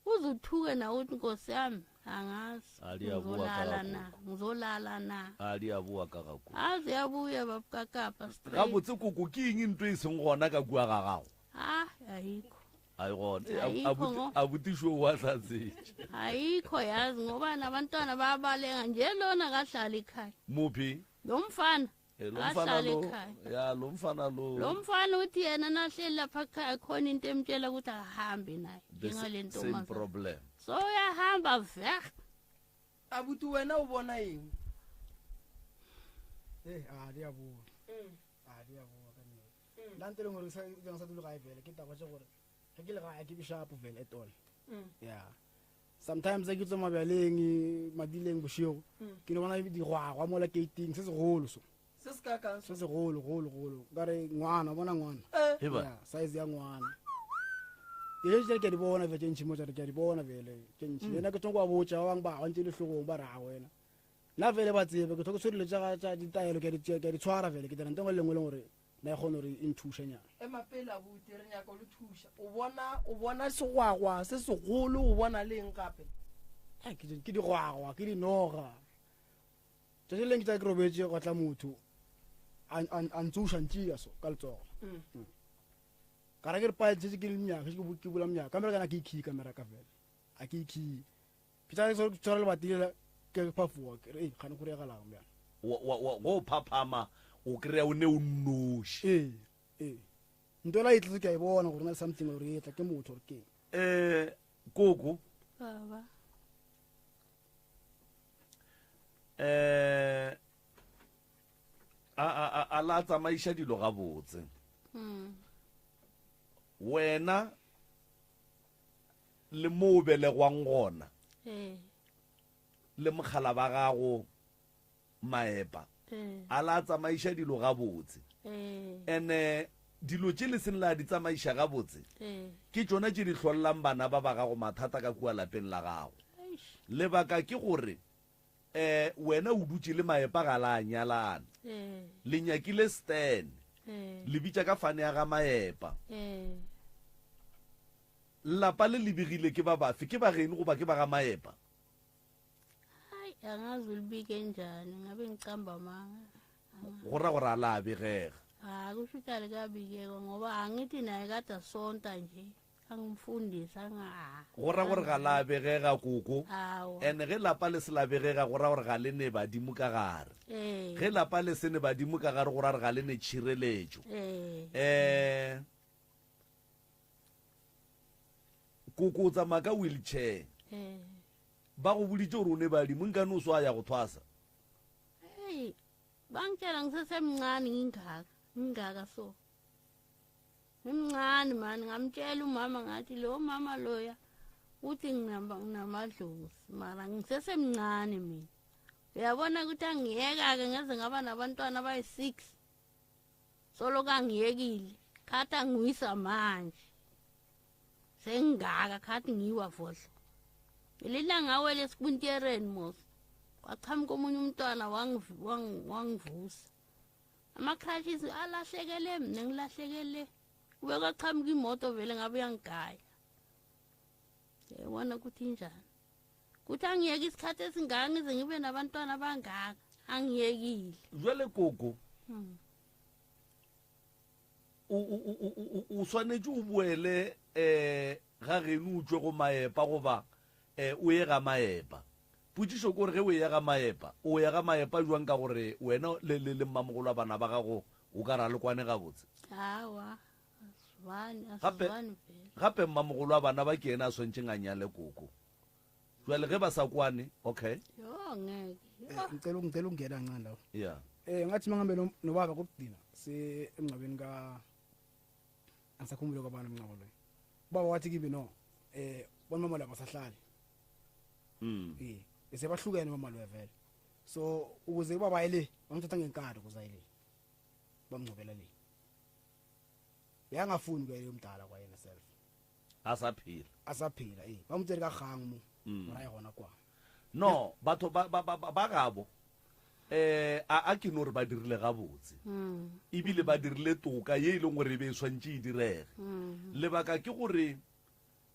Uzuthuke nawe uthi nkosi yami angazi Aliyabuwa ngizolala na kakagogo. ngizolala na A di a boa ka gago. aze yabuya babukakapa straight Gabotse koko ke eng ntho e seng gona ka kua ga gago? ah ayikho A e gona. Eh, Ayikho ngo. Abuti sho wa tlatsetše. ayikho yazi ngoba nabantwana bayabaleka nje lona kahlali ekhaya Muphi? lo mfana Eh, lo mfana Ahlale lo. ekhaya. Ya lo mfana lo. lo mfana uthi yena nahleli lapha ekhaya khona into emtshela ukuthi akahambe naye The njengale same ntombazana problem. so uyahamba veh abuti wena o bona eng? Eh, a di a boa. A di a boa ka nnete. La nto e leng gore ke sa dule gae vele ke taba tse gore ge ke le gae ke be sharp vele at all. Yeah. Sometimes ge ke tswa mabjaleng madileng bošego ke no bona digwagwa mola gating se segolo so Se se ka kang se segolo golo golo nkare ngwana o bona ngwana Eh Heba. Yeah, size ya ngwana dilo tse ke a di bona vele tše ntšhi mo tsare ke a di bona vele tše ntšhi le nna ke tsongo ba botša ba bangwe ba ba ntse le hlogong ba re a wena nna vele ba tsebe ke tlhoke tshwere dilo tša ditaelo ke a di tshwara vele ke dira nto engwe le engwe e leng gore na e kgone gore e nthušenyana ema pele abuti re nyaka o le thuša. O bona o bona segwagwa se segolo o bona le eng gape? Ai, ke digwagwa ke dinoga tšatši le leng ke tla ke robetse gwa tla motho a ntsoša ntšea so ka letsogo. Ka ra ke re pae setse ke le monyaka ke ke bula monyaka kamera kana ke ikhiye kamera ka fela a ke ikhiye ke tla ke tshwara lebati lela ke phafoga ke re ei kgane go regalang bjang Wa go phaphama o kry-a o ne o nnoši. Ee ee nto ela e tletse ke a e bona gore na le something gore e tla ke motho gore ke eng. Koko. Baba. A la tsamaiša dilo gabotse. Wena le mo o belegwang gona. Le mogala ba gago maepa. A la tsamaiša dilo gabotse. Ene dilo tše le seng la di tsamaiša gabotse. Ke tšona tše di hlollang bana ba ba gago mathata ka kua lapeng la gago. Lebaka ke gore wena o dutše le maepa ga la nyalana. Le nyakile Stan. Le bitša ka fane ya ga maepa. Lapa le le begile ke ba bafe? Ke ba geno goba ke ba ga maepa? Ai, angazi ulibike njani ngabe ngicamba manga. Go ra gore a la begega. Ha kusho ukuthi alikabikekwa ngoba angithi naye kade asonta nje angimfundisi anga. Go ra gore ga la begega koko. Ene ge lapa le se la begega go ra gore ga le ne badimo ka gare. Ge lapa le se ne badimo ka gare go ra gore ga le ne tšhireletšo. Koko o tsamaya ka wheelchair. Ba go boditše gore o ne badimo nkane o swa ya go thwasa. Hey, bangitshela ngisesemncane ngingaka, ngingaka so. Ngimncane mani ngamtshela umama ngathi lo mama loya uthi nginamadlozi mara ngisesemncane mina. Uyabona ukuthi angiyeka-ke ngeze ngaba nabantwana abayi-6. Solo kangiyekile, khathi angiwisa manje. Sengingaka khathi ngiwa vohlo. Lilanga ngawela esikuntyereni mos. Kwaqhamuka omunye umntwana wangivusa. Ama-crutches alahlekele mina ngilahlekele. Kube kwaqhamuka imoto vele ngabe uyangigaya. Yayibona ukuthi injani. Kuthi angiyeke isikhathi esingaka ngize ngibe nabantwana abangaka. Angiyekile. Jwale koko. O swanetše o boele um ga geno o tšwe go maepa goba um o ye ga maepa. Potšišo ke gore ge o eya ga maepa, o ya ga maepa jwang ka gore wena le, le, le mmamogolo wa bana ba gago o ka ra le kwane gabotse? Awa, a swane, a Gape, swane vele. gape mmamogolo wa bana ba ke yena a swanetšeng a nyale koko. Jwale ge ba sa kwane, okay. Yo ngeke. Eh, ngicela ngicela ukungena kancane lapho. Yeah. Eh ngathi mangihambe no- nobaba kokugcina se emngcwabeni ka angisakhumbule kwabani umngcwabo loyo. Ubaba wathi kimi no eh bona mama laba sahlali. Eh bese bahlukene mama loyo vele. So ukuze ubaba ayile bamthatha ngenkani ukuze ayile. Bamngcwabela le. Bekangafuni kuya umdala kwayena self. A sa phela. A sa phela eh ba mo tsere ka gang mo. Gore a ye gona kwa. No, batho ba ba ba ba gabo eh a a ke no re ba dirile gabotse. Ebile ba dirile toka ye e leng gore e be e swantše e direge. Lebaka ke gore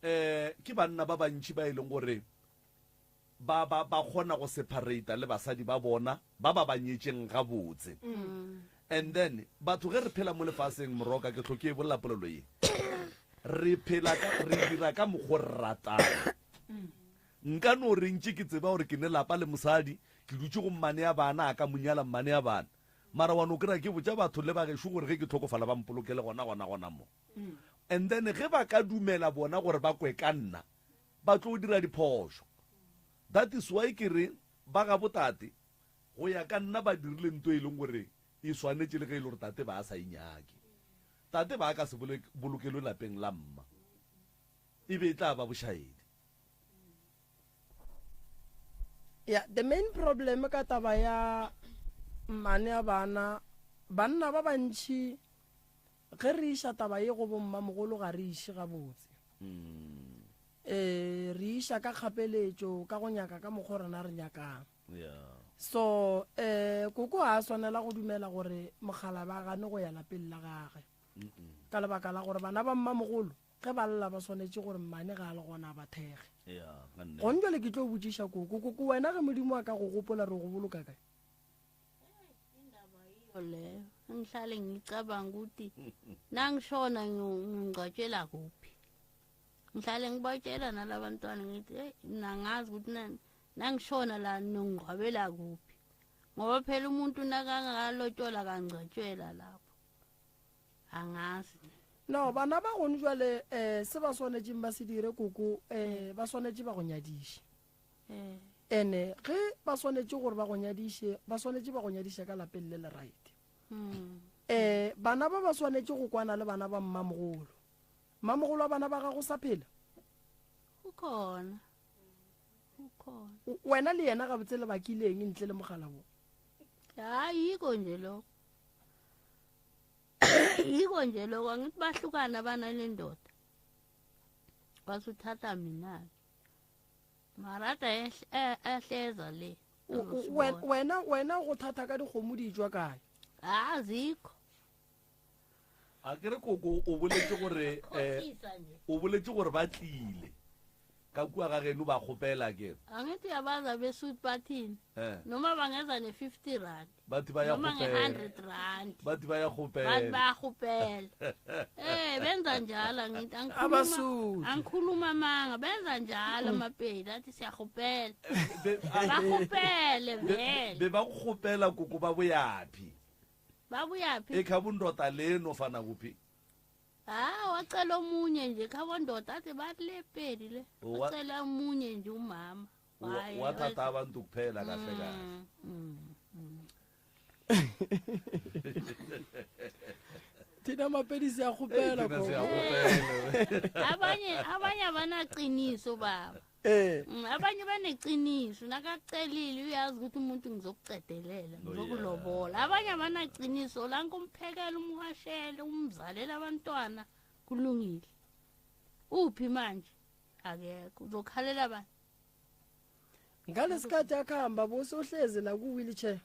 eh ke banna ba bantši ba e leng gore ba ba ba kgona go separata le basadi ba bona ba ba ba nyetšeng gabotse. And then batho ge re phela mo lefaseng moroka ke hlo ke e bolela polelo ye. Re phela ka re dira ka mokgo re ratang. Nka no re ntše ke tseba gore ke ne lapa le mosadi, ke dutše go mmane ya bana, a ka mo nyala mmane ya bana. Mara wa no kry-a ke botša batho le ba gešo gore ge ke hlokofala ba mpolokele gona gona gona mo. And then ge ba ka dumela bona gore ba kwe ka nna, ba tlo dira diphošo. That is why ke re ba gabo tate go ya ka nna ba dirile nto e leng gore e swanetše le ge e le gore tate ba a sa e nyake. Tate ba ka se bolokelwe lapeng la mma. E be e tla ba bošaedi. Ya, the main problem ka taba ya mmane ya bana, banna ba bantši ge re iša taba ye go bommamogolo ga re iše gabotse. Um re iša ka kgapeletšo, ka go nyaka ka mokgwa rena re nyakang. So um koko ga a swanela go dumela gore mogala ba gane go ya lapeng la gage ka lebaka la gore bana ba mmamogolo Ge ba lla ba swanetše gore mmane ga a le gona a ba thekge. Gone jwale ke tlo botšiša koko, koko wena ge Modimo a ka go gopola re go boloka kae? Leyo ngihlale ngicabanga ukuthi nangishona ngingcwatshela kuphi. Ngihlale ngibatshela nalabantwana ngithi hey mina ngazi ukuthi nangishona la ningcwabela kuphi. Ngoba phela umuntu nakangalotshola kangcwatshela lapho. Angazi. No, bana ba gone jwale um se ba swanetšeng ba se dire koko um ba swanetše ba go nyadiše. Eh. Ene ge ba swanetše gore ba go nyadiše, ba swanetše ba go nyadiše ka lapeng le le right. Mm. Um bana ba ba swanetše go kwana le bana ba mmamogolo. Mmamogolo wa bana ba gago sa phela? Ukhona. Ukhona. Wena le yena gabotse le bakileng ntle le mogala wo? Hayi yiko nje lokho. Yiko nje lokho angithi bahlukana abana nendoda. Wasuthatha mina. Marata ehleza le. Wena wena go thatha ka dikgomo di tšwa kae? Ah zikho. A ke re koko o boletše gore eh, o boletše gore ba tlile ka kua ga geno ba kgopela ke. Angithi yabaza besuit bathini. Eh. Noma bangeza ne 50 rand. Batho ba ya Noma kgopela. nge-100 rand. Batho ba ya kgopela. Batho ba kgopela. Eh benza njalo angithi angikhuluma Abasuthu. angikhuluma manga benza njalo amapedi athi siyakgopela. Be- Ba kgopele be vele. be ba go kgopela koko ba boyaphi. Ba buyaphi? Ekhabo ndoda le nofana kuphi? Ah wacela omunye nje khabo ndoda athi bathi le pedi le. Wa- Wacela omunye nje umama. Waye, Wathatha abantu kuphela kahle kahle. Thina mapedi siyakgopela Thina koko. siyakgopela. Abanye abanye abanaqiniso baba. Eh. Abanye baneqiniso nakacelile uyazi ukuthi umuntu ngizokucedelela Oh, ngizokulobola. Abanye abanaqiniso la ngumphekela umwashele umzalela abantwana kulungile. Uphi manje? Akekho. Uzokhalela bani? Ngalesikhathi akuhamba bosohlezi la ku-wheelchair.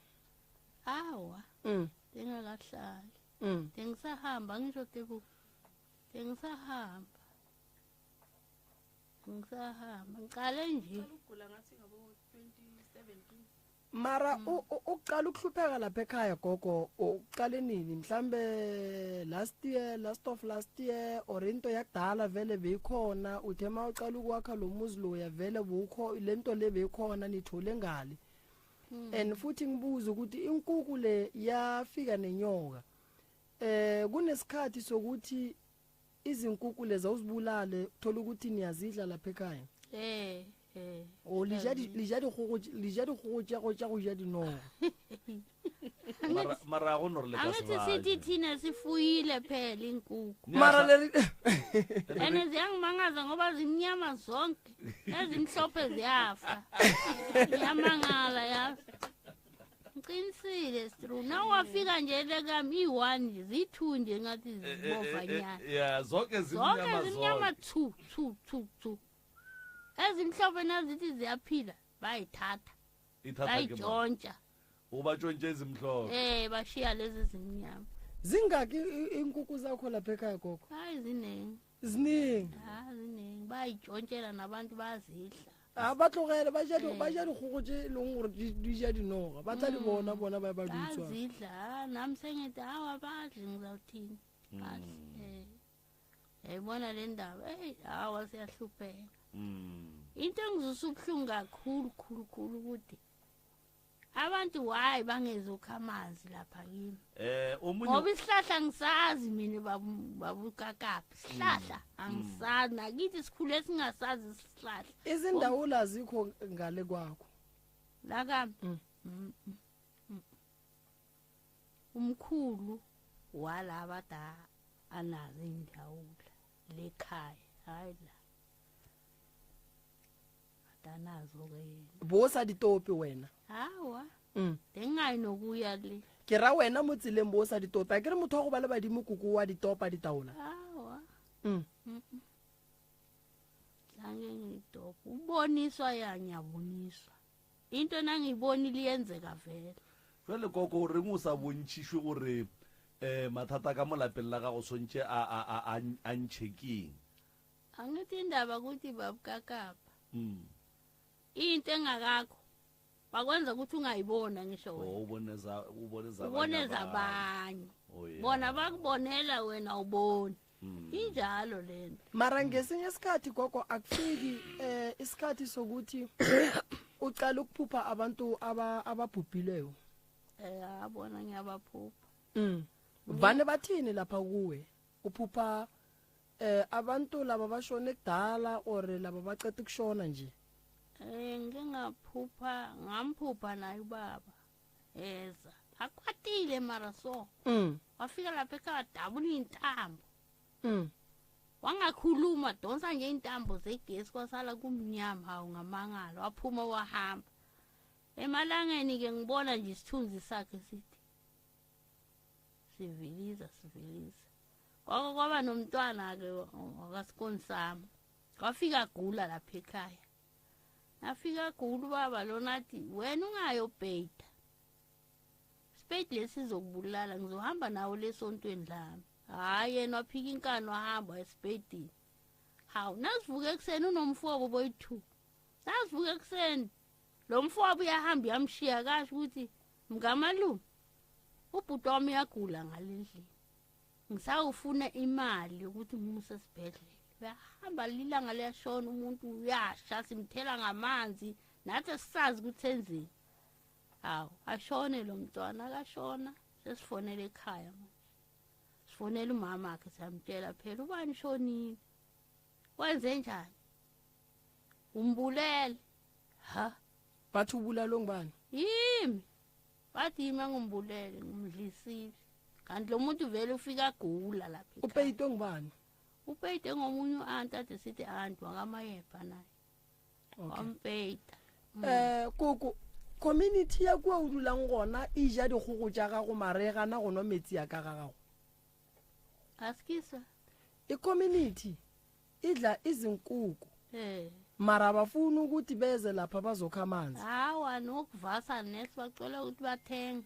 Awa. Bengakahlali. Bengisahamba ngisho tebu. Bengisahamba. Ngisahamba. Ngiqale nje. Mara uqala ukuhlupheka lapha ekhaya gogo uqale nini mhlambe last year last of last year or into yakudala vele beyikhona uthe ma uqala ukwakha lo muzi loya vele bukho lento le beyikhona nithole ngale and futhi ngibuza ukuthi inkukhu le yafika nenyoka eh kunesikhathi sokuthi izinkukhu lezi awuzibulale uthola ukuthi niyazidla lapha ekhaya Eh, eh. o le ja di- le ja dikgogo le ja dikgogo tša go tša go ja dinoga Mara- mara go no re le ka Angithi se sithi baje. thina sifuyile phela inkukhu. mara le And ziyangimangaza ngoba zimnyama zonke. Ezimhlophe ziyafa. Ngiyamangala yazi. Ngiqinisile stru. Nawafika nje le kami i-1 nje ziyi-2 nje ngathi zibovanyana. ya zonke Zonke zimnyama zimnyama zonke thu thu thu thu. Ezimhlophe nazithi ziyaphila bayithatha Ithatha ke mang? bayitshontsha. Uba tshontshe ezimhlophe Eh bashiya lezi zimnyama. zingaki inkukhu zakho lapha ekhaya gogo Hayi ziningi. ziningi Ha ziningi bayitshontshela nabantu bayazidla. a ba tlogele ba ja di- ba ja dikgogo tše e leng gore di di ja dinoga ba tla di bona bona ba ba di utswang Bayazidla ha nami sengithi hawa badli ngizawuthini. Badli. Eh. Yayibona le ndaba hey hawa siyahlupheka. Into engizwisa ubuhlungu kakhulu khulu khulu ukuthi abantu why bangezokha amanzi lapha kimi. eh omunye Ngoba isihlahla ngisazi mina babu babukakaphi isihlahla angisazi nakithi sikhule singasazi isihlahla. izindawula azikho ngale kwakho La kami. Mm, mm, mm. Umkhulu walaba da anazo indawula lekhaya hayi la. Adanazo ke yena. bo sa ditope wena Hawa. Mm. Bengayi nokuya le. ke ra wena mo tseleng bo sa ditope a ke re motho wa go ba le badimo koko wa ditopa ditaola Hawa. Mm. Zange ngidobhe. Uboniswa ya ngiyaboniswa. Into nangiyibonile iyenzeka vele. jwale koko o reng o sa bontšhišwe gore um mathata ka mo lapeng la gago swantše a a a a- a ntšhe keng Angithi indaba ukuthi babukakapha. Mm. Into engakakho bakwenza ukuthi ungayibona ngisho wena. Oh, ubone za ubone zabanye Ubone abantu. zabanye. Oh, yeah. Bona bakubonela wena uboni. Injalo lento. Mara ngesinye isikhathi gogo akufiki eh isikhathi sokuthi uqala ukuphupha abantu aba ababhubhileyo. Eh abona ngiyabaphupha. Vane bathini lapha kuwe? Uphupha eh abantu laba bashone kudala or laba baceda ukushona nje? Eh ngike ngaphupha ngamphupha naye ubaba. Eza. Akwatile mara so. Wafika lapha ekhaya dabula intambo. Wangakhuluma donsa nje intambo zegesi kwasala kumnyama hawu ngamangala waphuma wahamba. Emalangeni ke ngibona nje isithunzi sakhe sithi siviliza siviliza. Kwake kwaba nomntwana ke wakasikoni sami. Wafika gula lapha ekhaya. Nafika gula ubaba lona athi wena ungayobheda. Spade lesizokubulala ngizohamba nawe lesontweni lami. Hayi yena waphika inkani wahamba esipedini. Hawu nasivuka ekuseni unomfowabo boyi-2. Nasivuka ekuseni lo mfowabo uyahamba uyamshiya kasho ukuthi mngamalume ubhuti wami uyagula ngale ndlela. Ngisawufuna imali yokuthi ngimuse esibhedlela. Uyahamba lilanga liyashona umuntu uyasha simthela ngamanzi nathi asisazi ukuthi senzeni. Hawu ashone lo mntwana akashona sesifonele ekhaya manje. Sifonela umama wakhe siyamtshela phela ubani shonile. Wenze njani? Umbulele. Ha Bathi ubulalo ngubani? yimi. Bathi yimi angimbulele ngimdlisile. Kanti lo muntu vele ufika agula lapha. ekhaya. Upeyitwe ngubani? Upeyite ngomunye u-anti ade sithi anti wakamayepha naye. Okay. Wampeyita. Eh koko community ya kua o dulang gona e ja dikgogo tša gago mare e gana go nwa metsi a ka ga gago. Asikiswa. E community Idla izinkuku. Eh. Mara abafuni ukuthi beze lapha bazokha amanzi. Hawa nokuvasa nesi bacela ukuthi bathenge.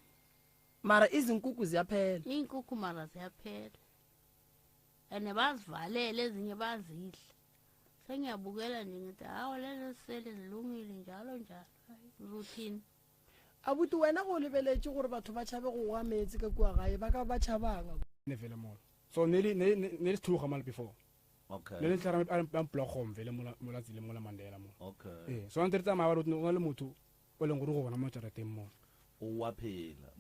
Mara izinkukhu ziyaphela. Iinkukhu mara ziyaphela. And bazivalele ezinye bazidla. Sengiyabukela nje ngithi hawa lezi sele zilungile njalo njalo. Hayi, Uzothini? Abuti wena go lebeletše gore batho ba tšhabe go goga meetse ka kua gae ba ka ba tšhabang. Ne vele mola. So ne le ne ne ne le sethuga mala before. Okay. Ne le tlhara a mplogo vele mola mola tseleng mola Mandela mo. Okay. Eh, so ntse re tsamaya ba re o na le motho o leng gore go bona mo jarateng mo. O wa phela.